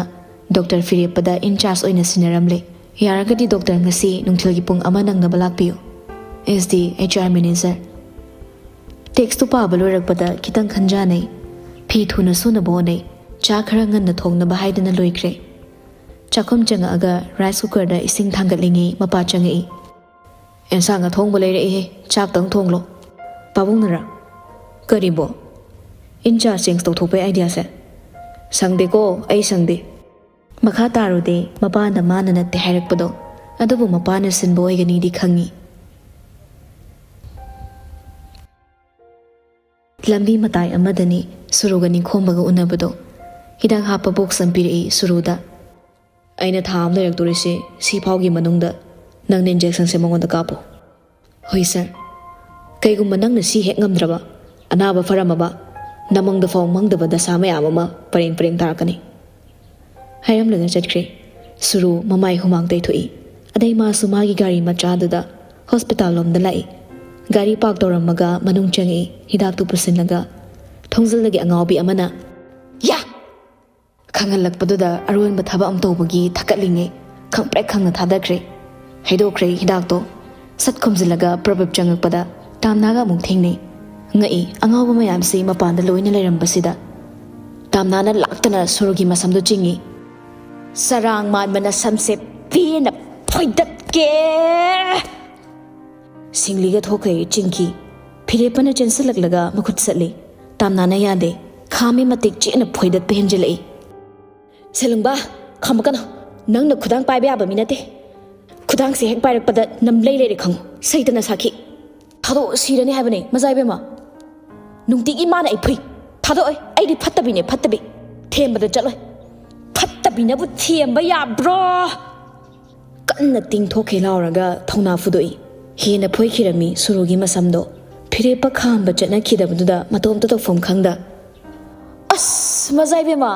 ꯗꯣꯛꯇꯔ ꯐꯤꯔꯦꯞꯄꯗ ꯏꯟꯆꯥꯔꯖ ꯑꯣꯏꯅ ꯁꯤꯟꯅꯔꯝꯂꯦ꯫ ꯌꯥꯔꯒꯗꯤ ꯗꯣꯛꯇꯔ ꯉꯁꯤ ꯅꯨꯡꯊꯤꯜꯒꯤ ꯄꯨꯡ ꯑꯃ ꯅꯪꯅꯕ ꯂꯥꯛꯄꯤꯌꯨ꯫ S D H R manager". ꯇꯦꯛꯁꯇꯨ ꯄꯥꯕ ꯂꯣꯏꯔꯛꯄꯗ ꯈꯤꯇꯪ ꯈꯟꯖꯥꯅꯩ꯫ ꯐꯤ ꯊꯨꯅ ꯁꯨꯅꯕ ꯍꯣꯠꯅꯩ꯫ ꯆꯥ ꯈꯔ ꯉꯟꯅ ꯊꯣꯡꯅꯕ ꯍꯥꯏꯗꯨꯅ ꯂꯣꯏꯈ꯭ꯔꯦ꯫ ꯆꯥꯛꯈꯨꯝ ꯆꯪꯉꯛꯑꯒ ꯔꯥꯏꯁ ꯀꯨꯀꯔꯗ ꯏꯁꯤꯡ ꯊꯥꯡꯒꯠꯂꯤꯉꯩ ꯃꯄꯥ ꯆꯪꯉꯛꯏ꯫ "ꯑꯦꯟꯁꯥꯡ ꯑꯊꯣꯡꯕ ꯂꯩꯔꯛꯏꯍꯦ, ꯆꯥꯛꯇꯪ ꯊꯣꯡꯂꯣ꯫ ꯄꯥꯕꯨꯡꯅꯔꯥ?" "ꯀꯔꯤꯕꯣ? In-charge change ꯇꯧꯊꯣꯛꯄꯩ ꯑꯥꯏꯗꯤꯌꯥꯁꯦ?" "ꯁꯪꯗꯦꯀꯣ, ꯑꯩ ꯁꯪꯗꯦ"꯫ ꯃꯈꯥ ꯇꯥꯔꯨꯗꯦ, ꯃꯄꯥꯅ ꯃꯥꯅ ꯅꯠꯇꯦ ꯍꯥꯏꯔꯛꯄꯗꯣ꯫ ꯑꯗꯨꯕꯨ ꯃꯄꯥꯅ ꯁꯤꯟꯕ ꯑꯣꯏꯒꯅꯤꯗꯤ ꯈꯪꯉꯤ꯫ ꯂꯝꯕꯤ ꯃꯇꯥꯏ ꯑꯃꯗꯅꯤ ꯁꯨꯔꯨꯒ ꯅꯤꯡꯈꯣꯝꯕꯒ ꯎꯅꯕꯗꯣ꯫ ꯍꯤꯗꯥꯛ ꯍꯥꯞꯄ ꯕꯣꯛꯁ ꯑꯃ ꯄꯤꯔꯛꯏ ꯁꯨꯔꯨꯗ꯫ "ꯑꯩꯅ ꯊꯥ ꯑꯃ ꯂꯩꯔꯛꯇꯣꯔꯤꯁꯦ, ꯁꯤ ꯐꯥꯎꯒꯤ ꯃꯅꯨꯡꯗ ꯅꯪꯅ ꯏꯟꯖꯦꯛꯁꯟꯁꯦ ꯃꯉꯣꯟꯗ ꯀꯥꯞꯄꯣ"꯫ "ꯍꯣꯏ ꯁꯥꯔ"꯫ "ꯀꯩꯒꯨꯝꯕ ꯅꯪꯅ ꯁꯤ ꯍꯦꯛ ꯉꯝꯗ꯭ꯔꯕ, ꯑꯅꯥꯕ ꯐꯔꯝꯃꯕ, ꯅꯃꯪꯗ ꯐꯥꯎ ꯃꯪꯗꯕ ꯗꯁꯥ ꯃꯌꯥꯝ ꯑꯃ ꯄꯔꯦꯡ ꯄꯔꯦꯡ ꯇꯥꯔꯛꯀꯅꯤ"꯫ ꯍꯥꯏꯔꯝꯂꯒ ꯆꯠꯈ꯭ꯔꯦ꯫ ꯁꯨꯔꯨ ꯃꯃꯥꯏ ꯍꯨꯃꯥꯡ ꯇꯩꯊꯣꯛꯏ꯫ ꯑꯗꯩ ꯃꯥꯁꯨ ꯃꯥꯒꯤ ꯒꯥꯔꯤ ꯃꯆꯥꯗꯨꯗ ꯍꯣꯁꯄꯤꯇꯥꯜ ꯂꯣꯝꯗ ꯂꯥꯛꯏ꯫ ꯒꯥꯔꯤ ꯄꯥꯔꯛ ꯇꯧꯔꯝꯃꯒ ꯃꯅꯨꯡ ꯆꯪꯉꯛꯏ, ꯍꯤꯗꯥꯛꯇꯨ ꯄꯨꯁꯤꯜꯂꯒ꯫ ꯊꯣꯡꯖꯤꯜꯗꯒꯤ ꯑꯉꯥꯎꯕꯤ ꯑꯃꯅ, "ꯌꯥ! ꯈꯪꯍꯜꯂꯛꯄꯗꯨꯗ ꯑꯔꯣꯟꯕ ꯊꯕꯛ ꯑꯃ ꯇꯧꯕꯒꯤ ꯊꯛꯀꯠꯂꯤꯉꯩ ꯈꯪꯄ꯭ꯔꯦꯛ ꯈꯪꯅ ꯊꯥꯗꯈ꯭ꯔꯦ꯫ ꯍꯩꯗꯣꯛꯈ꯭ꯔꯦ ꯍꯤꯗꯥꯛꯇꯣ꯫ ꯁꯠ ꯈꯨꯝꯖꯤꯜꯂꯒ ꯄ꯭ꯔꯕꯤꯞ ꯆꯪꯉꯛꯄꯗ ꯇꯥꯝꯅꯥꯒ ꯑꯃꯨꯛ ꯊꯦꯡꯅꯩ꯫ ꯉꯛꯏ, ꯑꯉꯥꯎꯕ ꯃꯌꯥꯝꯁꯤ ꯃꯄꯥꯟꯗ ꯂꯣꯏꯅ ꯂꯩꯔꯝꯕꯁꯤꯗ꯫ ꯇꯥꯝꯅꯥꯅ ꯂꯥꯛꯇꯅ ꯁꯨꯔꯨꯒꯤ ꯃꯁꯝꯗꯨ ꯆꯤꯡꯏ꯫ "ꯆꯔꯥꯡ ꯃꯥꯟꯕ ꯅꯁꯝꯁꯦ ꯄꯦꯟꯅ ꯐꯣꯏꯗꯠꯀꯦ!" ꯁꯤꯡꯂꯤꯒ ꯊꯣꯛꯈ꯭ꯔꯦ ꯆꯤꯡꯈꯤ꯫ ꯐꯤꯔꯦꯞꯄꯅ ꯆꯦꯟꯁꯤꯜꯂꯛꯂꯒ ꯃꯈꯨꯠ ꯆꯠꯂꯤ꯫ ꯇꯥꯝꯅꯥꯅ ꯌꯥꯗꯦ꯫ ꯈꯥꯝꯃꯤ ꯃꯇꯤꯛ ꯆꯦꯠꯅ ꯐꯣꯏꯗꯠꯄ ꯍꯦꯟꯖꯤꯜꯂꯛꯏ꯫ "ꯁꯦꯂꯨꯡꯕ, ꯈꯥꯝꯃꯛꯀꯅꯨ꯫ ꯅꯪꯅ ꯈꯨꯗꯥꯡ ꯄꯥꯏꯕ ꯌꯥꯕ ꯃꯤ ꯅꯠꯇꯦ꯫ ꯈꯨꯗꯥꯡꯁꯦ ꯍꯦꯛ ꯄꯥꯏꯔꯛꯄꯗ ꯅꯝ ꯂꯩ ꯂꯩꯔꯦ ꯈꯪꯉꯨ꯫ ꯁꯩꯇꯅ ꯁꯥꯈꯤ꯫ ꯊꯥꯗꯣꯛꯑꯣ, ꯁꯤꯔꯅꯤ ꯍꯥꯏꯕꯅꯦ, ꯃꯖꯥ ꯏꯕꯦꯝꯃ꯫ ꯅꯨꯡꯇꯤꯒꯤ ꯃꯥꯅ ꯑꯩ ꯐꯨꯏ꯫ ꯊꯥꯗꯣꯛꯑꯣꯏ, ꯑꯩꯗꯤ ꯐꯠꯇꯕꯤꯅꯦ, ꯐꯠꯇꯕꯤ꯫ ꯊꯦꯝꯕꯗ ꯆꯠꯂꯣꯏ꯫ ꯐꯠꯇꯕꯤꯅꯕꯨ ꯊꯦꯝꯕ ꯌꯥꯕ꯭ꯔꯣ?" ꯀꯟꯅ ꯇꯤꯡꯊꯣꯛꯈꯤ ꯂꯥꯎꯔꯒ ꯊꯧꯅꯥ ꯐꯨꯗꯣꯛꯏ꯫ ꯍꯦꯟꯅ ꯐꯣꯏꯈꯤꯔꯝꯃꯤ ꯁꯨꯔꯨꯒꯤ ꯃꯁꯝꯗꯣ꯫ ꯐꯤꯔꯦꯞꯄ ꯈꯥꯝꯕ ꯆꯠꯅꯈꯤꯗꯕꯗꯨꯗ ꯃꯇꯣꯝꯇ ꯇꯧꯐꯝ ꯈꯪꯗ꯫ "ꯑꯁ, ꯃꯖꯥ ꯏꯕꯦꯝꯃ!"